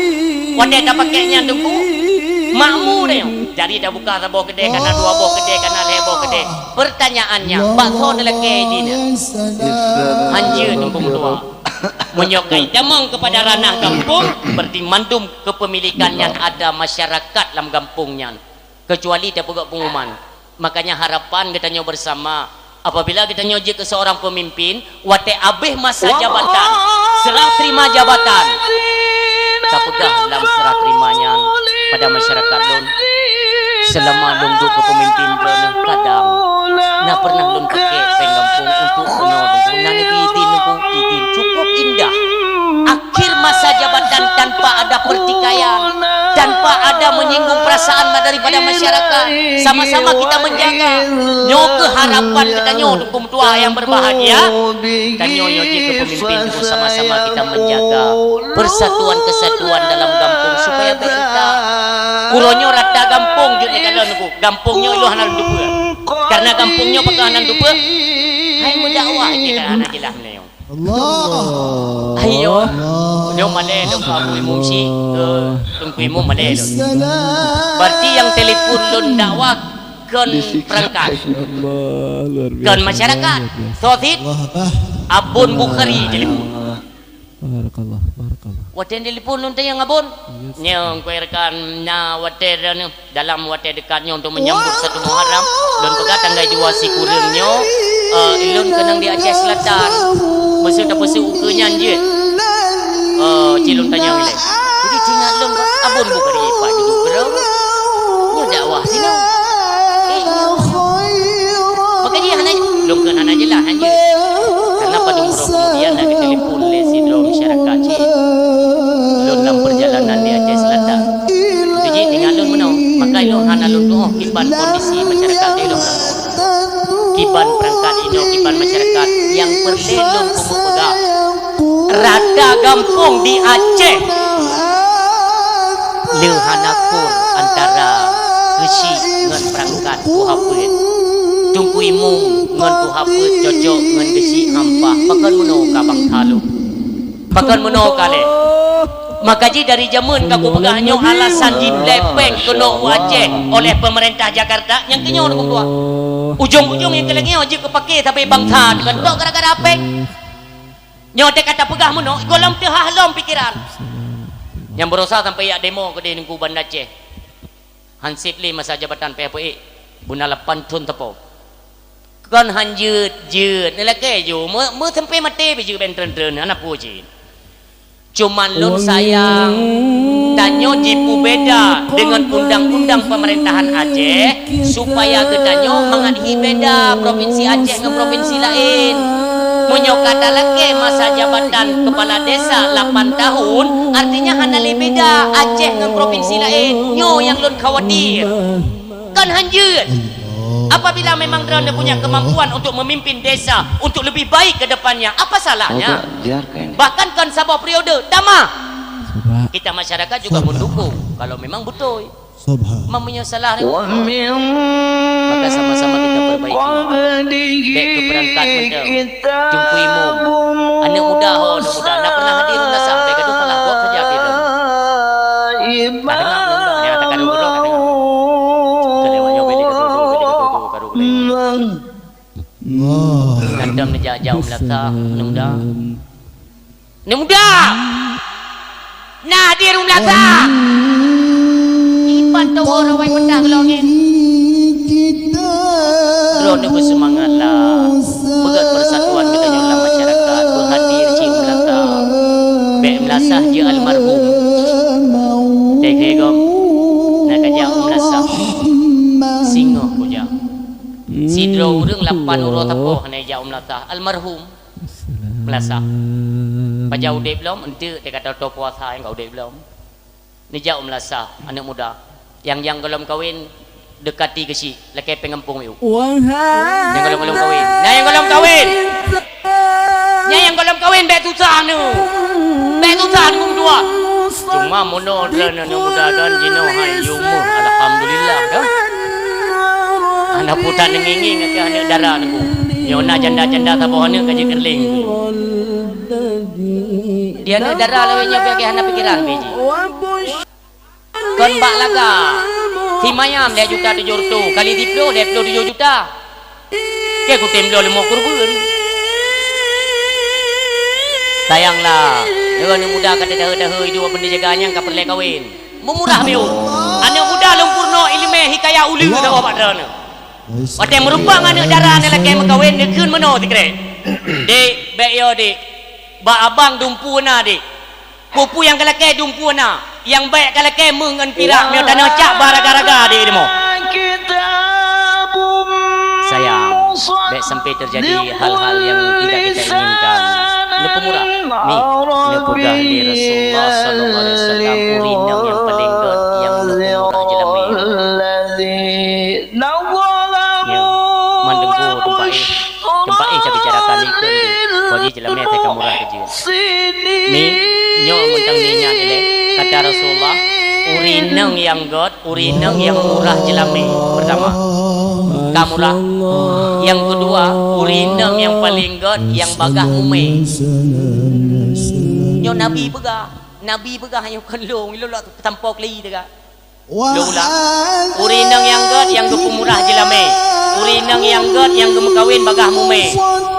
Watèe tapakai nyan Teungku, makmu deh. Jadi tabuka saboh keudè, kana dua boh keudè, kana lhèe boh keudè. Pertanyaannya, bak soe talakèe jih nyan? Hanjeuet Teungku meutuah. Meunyoe ka itamong keupada ranah gampông, berarti mandum kepemilikan nyan ada masyarakat lam gampông nyan, kecuali tapeugöt pengumuman. Makanya harapan geutanyoe bersama, apabila geutanyoe jeuet keu seorang pemimpin, watèe abéh masa jabatan, serah terima jabatan, tapeugah lam serah terima nyan pada masyarakat lôn, selama lôn duek keu pemimpin droeneuh, kadang na pernah lôn pakai péng gampông untuk keunoe Teungku. Na neubri idin Teungku, idin cukup indah. Akhir masa jabatan tanpa ada pertikaian, tanpa ada menyinggung perasaan daripada masyarakat. Sama-sama kita menjaga. Nyoe keuh harapan geutanyoe Teungku meutuah yang berbahagia. Tanyoe nyoe jeuet keu pemimpin Teungku, sama-sama kita menjaga persatuan kesatuan dalam gampông supaya bèk retak. Uroe nyoe rata gampông jeuet neukalon Teungku. Gampông nyoe ilôn hana lôn teupeue. Karena gampông nyoe pakon hana lôn teupeue. Hai meudakwah kita hana jeulaih meunyoe. Allah. Ayo. Nyoe malèe lôn Abu Imum Syik, eh, Teungku Imum malèe lôn. Berarti nyang telepon lôn dakwah kon perangkat. Kon masyarakat. Soe cit? Abon Bukhari telepon. Barakallah, barakallah. Watèe telepon lôn tanyong Abon. Nyoe kue rekan na watèe droeneuh. Dalam watèe dekat nyoe untuk menyambut satu Muharram, lôn peugah tanggai dua sikureueng nyoe, eh, lôn keunong di Aceh Selatan. Meuseu tapeusu ukeue nyan jeuet. Eh, ci lôn tanyong ilèe. Jadi, ci ingat lôn, Abon Bukhari pat juduk keudroe. Nyoe dakwah sinoe. Eh, nyoe. Maka dia hana, lôn kheun hana jeulaih, hana jeuet. Karena padum uroe kemudian na geutelepon lé sidroe masyarakat cit. Lôn lam perjalanan di Aceh Selatan. Untuk jih tinggai lôn meunoe, maka lôn hana lôn tuoh kiban kondisi masyarakat di lôn. Kiban perangkat inoe, kiban masyarakat nyang peureulèe lôn peumeupeugah. Rata gampông di Aceh le hana kur antara keuchik ngon peurangkat tuha peuet, teungku imum ngon tuha peuet cocok ngon keuchik hampah. Pakon meunoe ka bangsa lôn? Pakon meunoe ka lé? Maka jih dari jameun ka kupeugah nyoe alasan jiblee péng keunoe u Aceh oleh pemerintah Jakarta nyang keunyoe dukung dua. Ujong-ujong nyang keulagee jeuet keupake sabe bangsa deungon tok gara-gara péng. Nyoe teuka tapeugah meunoe, gohlom teuhah lom pikeran. Nyang beurosa sampai yak demo keudeh Teungku Banda Aceh. Hansip lé masa jabatan P H P I, beuna lapan thon teupô. Kon han jeuet-jeuet, neulakée ju, meu-, meusampai maté beu jeuet ben treun-treun, hana peue cit. Cuman lôn sayang, tanyoe jipeubeda deungon undang-undang peumeurintahan Aceh, supaya geutanyoe mangat hi beda propinsi Aceh ngon propinsi laén. Meunyoe ka talakée masa jabatan keupala desa lapan tahun, artinya hana lé beda Aceh ngon propinsi laén. Nyoe nyang lôn khawatir. Kon han jeuet. Apabila memang droeneuh punya kemampuan untuk memimpin desa untuk lebih baik ke depannya, apa salahnya? Bahkan kon saboh periode, tamah. Kita masyarakat juga mendukung kalau memang beutôi. Subhan. Meunyoe salah ni, maka sama-sama kita perbaiki. Dek keu peurangkat mantong. Teungku Imum. Aneuk muda ho, aneuk muda. Na pernah hadir madrasah, bèk gadoh salah, buet saja pih. Ka deungoe, ka deungoe. Nyang ka deungoe, ka deungoe. Ka lewat nyoe, bèk gadoh, bèk gadoh, gadoh, gadoh, gadoh. Nyan tom neujak-jak u madrasah, aneuk muda. Aneuk muda! Na hadir u madrasah! Iban tawoe rawai peuntah geulong nyan. Droeneuh beuseumangatlah. Peugöt persatuan geutanyoe lam masyarakat, beuhadir cit u madrasah. Bèk madrasah jeuet almarhum. Teuka gob, na kajak u madrasah. Singoh kujak. Sidroe ureueng lapan uroe saboh hana jijak u madrasah. Almarhum. Madrasah. Pajan udép lom, eunteuk teuka toe-toe puasa nyang ka udép lom. Neujak u madrasah, aneuk muda. Nyang, nyang gohlom kawen, deukati keuchik, lakèe péng gampông miu. Nyang gohlom-gohlom kawen. Nyang, nyang gohlom kawen. Nyang, nyang gohlom kawen, bèk susah neuh. Bèk susah neuh, dua. Cuma meunoe droeneuh aneuk muda dan jinoe hai yue meuh, alhamdulillah, dah. Hana putan ngieng-ngieng ateueh aneuk dara neuh. Nyoe na janda-janda saboh aneuk ka jikeureuleng. Di aneuk dara lawét nyoe pih hana pikeran pih jih. Kon bak laga. Si mayam lhèe juta tujoh reutôh kali siplôh, lhèe plôh tujoh juta. Keu kutem bloe leumo keureubeuen. Sayanglah, nyoe aneuk muda ka teudahe-dahe iduek bak neujaga nyang ka peureulèe kawen. Meumurah miu. Aneuk muda lôn peurunoe ileumèe hikayat uleue saboh bak droeneuh. Watèe meurumpok ngon aneuk dara nyan lakèe meukawen, neukheun meunoe sikrek. Dek, bèk yo, Dek. Bak abang dumpeue na, Dek. Peue-peue nyang ka lakèe dumpeue na, nyang bèk ka lakèe meuh ngon pirak, meunyoe tanoh cak bak raga-raga di rumoh. Sayang, bèk sampai terjadi hal-hal yang tidak kita inginkan. Neupeumurah. Nih, neupeugah lé Rasulullah sallallahu alaihi wasallam, ureueng inong nyang paleng gèt nyang neupeumurah jeulamèe. Nyoe, mandum teumpat éh, teumpat éh tabicarakan ikeu nyoe. Kok jih jeulamèe asai ka murah keu jih. Ni, nyoe mantong ni nyan ilèe, kata Rasulullah, ureueng inong nyang gèt, ureueng inong nyang murah jeulamèe. Pertama, ka murah. Nyang keudua, ureueng inong nyang paleng gèt, nyang bagaih mumè. Nyoe Nabi peugah, Nabi peugah nyoe kon lôn, lôn lôn peusampoe keu lé teuga. Lôn ulang. Ureueng inong nyang gèt nyang geupeumurah jeulamèe. Ureueng inong nyang gèt nyang geumeukawen bagaih mumè.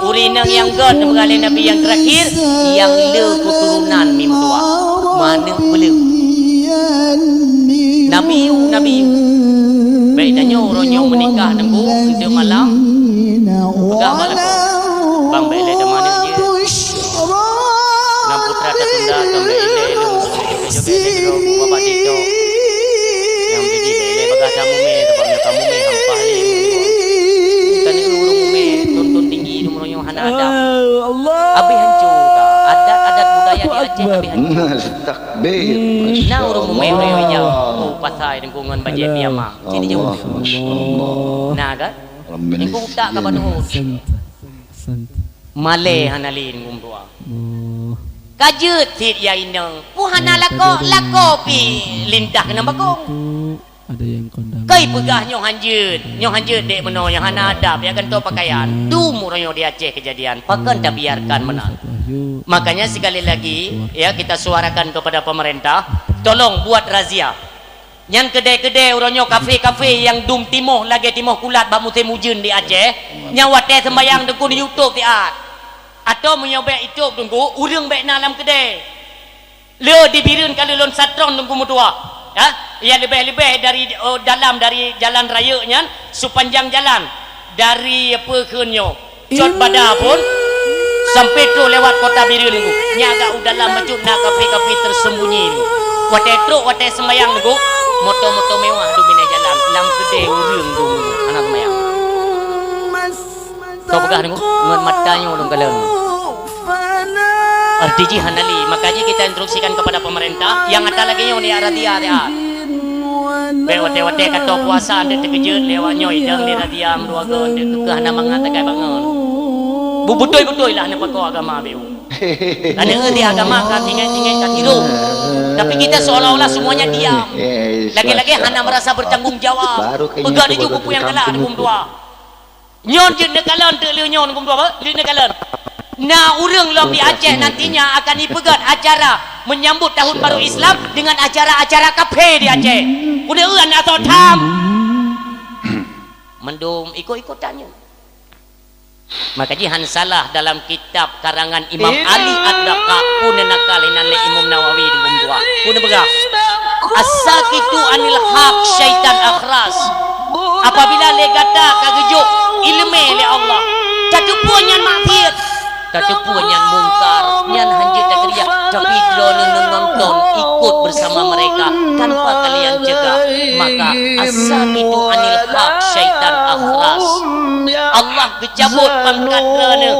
Ureueng inong nyang gèt neupeugah lé Nabi nyang teurakhir, nyang le keuturonan meutuah. Manök beuleueng. Nabi, Nabi. Bèk tanyoe uroe nyoe meunikah teungku, eunteuk malam. Peugah bak lakoe. Bang bèk lé teuma aneuk jeuet. Ngon putra tatunda, kon bèk ilèe lôn. Joget-joget lé droe, bak TikTok. Nyang biji bèk lé bagah tamumè, sabab nyoe tamumè hampah lé. Bukan ureueng mumè, tuntun tinggi, ureueng nyoe hana adab. Habéh hanco ka. Adat-adat budaya di Aceh habéh hanco. Takbir. Nah, ureueng mumè, ureueng nyoe ijak. Oh, pasai deungon bajèe piyama. Cit jeuet. Nah, kan? Engkau utak ka banhon. Malèe hana lé ureueng tuha. Ka jeuet cit ya inong, peue hana lakoe, lakoe pih lintah keunan bakong. Ada yang kondang. Keu peugah nyoe hanjeuet, nyoe hanjeuet dek meunoe nyang hana adab, ya gantoe pakaian. Dum uroe nyoe di Aceh kejadian, pakon tabiarkan meunan. Makanya sekali lagi, ya, kita suarakan kepada pemerintah, tolong buat razia. Nyan keudè-keudè uroe nyoe kafe-kafe nyang dum timoh lagèe timoh kulat bak musém ujeuen di Aceh, nyang watèe seumbahyang Teungku di YouTube siat. Atau meunyoe bèk YouTube Teungku, ureueng bèk na lam keudè. Le di Bireuen ka lôn satron Teungku meutuah. Ha? Ya leubeh-leubeh dari, oh, dalam dari jalan raya nyan, sepanjang jalan. Dari apa kheun nyoe? Cot Bada pun sampai trôh lewat kota Bireuen Teungku. Nyan agak u dalam bacut na kafe-kafe tersembunyi Teungku. Watèe trôk, watèe seumbahyang Teungku, moto-moto mewah dum bina jalan. Lam keudè ureueng dum hana seumbahyang. Soe peugah Teungku, ngon mata nyoe lôn kalon. Arti jih hana lé, maka jih kita instruksikan kepada pemerintah, nyang ata lagèe nyoe ni razia siat. Bèk watèe-watèe ka toe puasa, andeuet teukeujeuet lé awak nyoe, idong lé razia meuruagoe, andeuet keukeue hana mangat takai bangon. Bu-, beutôi-beutôi lah neupakoe agama beu. Karena di agama ka tinggai-tinggai ka tiru. Tapi kita seolah-olah semuanya diam. Lagèe-lagèe hana merasa bertanggung jawab. Peugah laju buku nyang galak di bum dua. Nyoe jeuet neukalon teuk lheueh nyoe, Teungku meutuah, jeuet neukalon. Na ureueng lom di Aceh nantinya akan ipeugöt acara menyambut tahun baru Islam dengan acara-acara kafe di Aceh. Udah eu aneuk soe tham. Mandum ikot-ikot tanya. Maka jihan salah dalam kitab karangan Imam Ali Ad-Daqqaq, pun nakal hinan lé Imam Nawawi di bum dua. Pun peugah, "As-sakitu anil haq syaitan akhras." Apabila lé gata ka geujok ileumé lé Allah, tateupeue nyan maksiat, tateupeue nyan mungkar, nyan hanjeuet takeurija, tapi droeneuh nonton ikut bersama mereka tanpa kalian cegah, maka as-sakitu anil haq syaitan akhras. Allah geucabut pangkat droeneuh.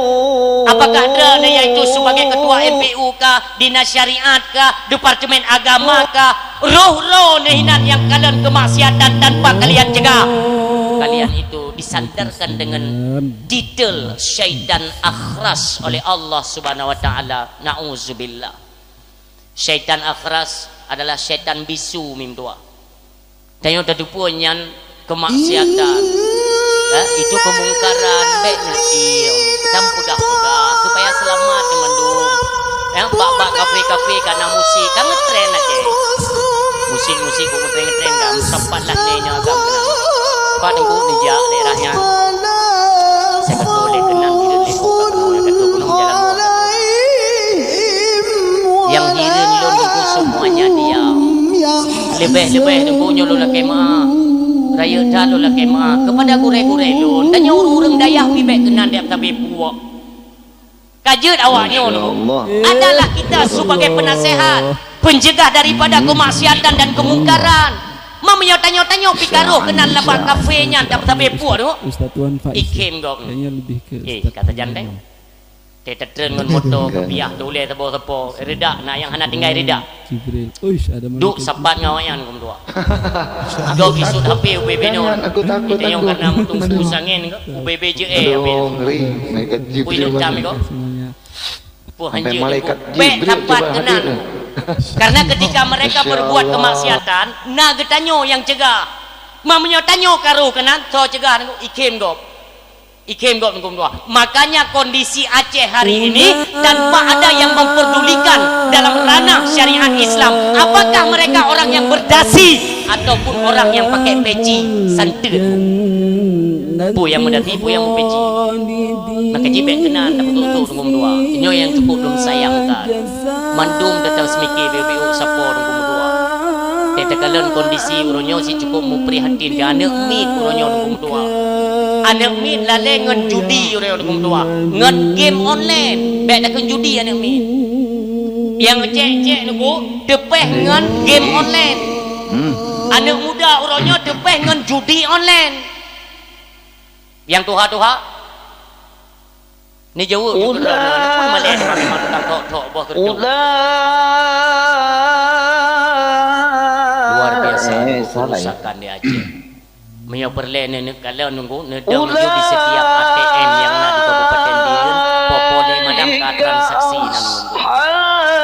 Apakah droeneuh yaitu sebagai ketua M P U kah, dinas syariat kah, departemen agama kah, roh-roh neuh hinan nyang kalon keumaksiatan tanpa kalian cegah. Kalian itu disandarkan dengan titel syaitan akhras oleh Allah Subhanahu wa Taala. Nauzubillah. Syaitan akhras adalah syaitan bisu mim dua. Tanyoe tateupeue nyan kemaksiatan. Eh, itu kemungkaran, bèk neuiem, dan peugah-peugah supaya selamat nyan mandum. Eh, bak-bak kafe-kafe ka na musik, ka ngetren aja. Musik-musik kok ngetren-ngetren ka, meusapat lah nyoe agam keunan. Pat Teungku neujak daerah nyan. Saya kata oleh keunan, bila lé buka keunan, kata gunong jalan buah. Nyang hireuen lôn Teungku semuanya diam. Leubeh-leubeh Teungku nyoe lôn lakèe meu'ah. Rayeuk that lôn lakèe meu'ah kepada gurèe-gurèe lôn. Tanyoe ureueng-ureueng dayah pih bèk keunan dap sabe puak. Ka jeuet awak nyoe Teungku. Adalah kita sebagai penasehat, pencegah daripada kemaksiatan dan kemungkaran. Meunyoe tanyoe-tanyoe pih ka roh keunan lam bak kafe nyan dap sabe puak Teungku. Ikhem gob. Kayaknya lebih ke Eh, kata jandèe. Teuteutreun ngon moto keupiah teuulèe sapo-sapo. Reudak na nyang hana tinggai reudak. Jibril. Uish, ada malaikat Jibril. Duek sapat ngon awak nyan, Teungku meutuah. Gob isut H P ubé-bé nyoe. Jangan, aku takut, Kita nyong aku. Karena meutung sepuluh sangén, ubé-bé jeuet, eh, habéh. Aduh, ngeri. Malaikat Jibril. Pui leutam, Teungku. Semuanya. Pui hanjeuet, Teungku. Bèk sapat keunan. Karena ketika mereka berbuat kemaksiatan, na geutanyoe nyang cegah. Meunyoe tanyoe ka roh keunan, soe cegah, Teungku? Ikhem gob. Ikhem gob Teungku meutuah. Makanya kondisi Aceh hari ini tanpa ada yang memperdulikan dalam ranah syariat Islam. Apakah mereka orang yang berdasi ataupun orang yang pakai peci santet? Peue nyang meudasi, peue nyang meupeci. Maka jih bèk keunan tapeutrok-trok Teungku meutuah. Nyoe nyang cukup lôn sayangkan. Mandum teutab seumike biôh-biôh sapo Teungku meutuah. Teuka lôn kondisi uroe nyoe cit cukup muprihatin keu aneuk miet uroe nyoe Teungku meutuah. Aneuk miet lalè ngon judi uroe nyoe Teungku meutuah. Ngon game online. Bèk takheun judi aneuk miet. Nyang cèk-cèk Teungku teupèh ngon game online. Aneuk muda uroe nyoe teupèh ngon judi online. Nyang tuha-tuha Neujaweueb ju keudroe nyan, pun malèe teuma memang tukang thok-thok boh keudroe. Luar biasa kerusakan di Aceh. Meunyoe peureulèe neuneuk kalon Teungku, neudong laju di setiap A T M nyang na di Kabupaten Bireuen, poh-poh lé madam ka transaksi nan Teungku.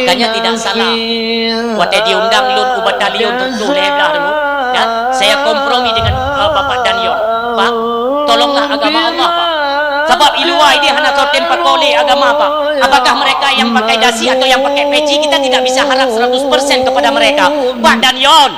Tanya tidak salah. Watèe diundang lôn u batalion tujuh lhèe blah dulu, ya, saya kompromi dengan, eh, Bapak Danyon. Pak, tolonglah agama Allah, Pak. Sebab i luwa idéh hana soe tem pakoe lé agama, Pak. Apakah mereka yang pakai dasi atau yang pakai peci, kita tidak bisa harap seratus persen kepada mereka. Pak Danyon,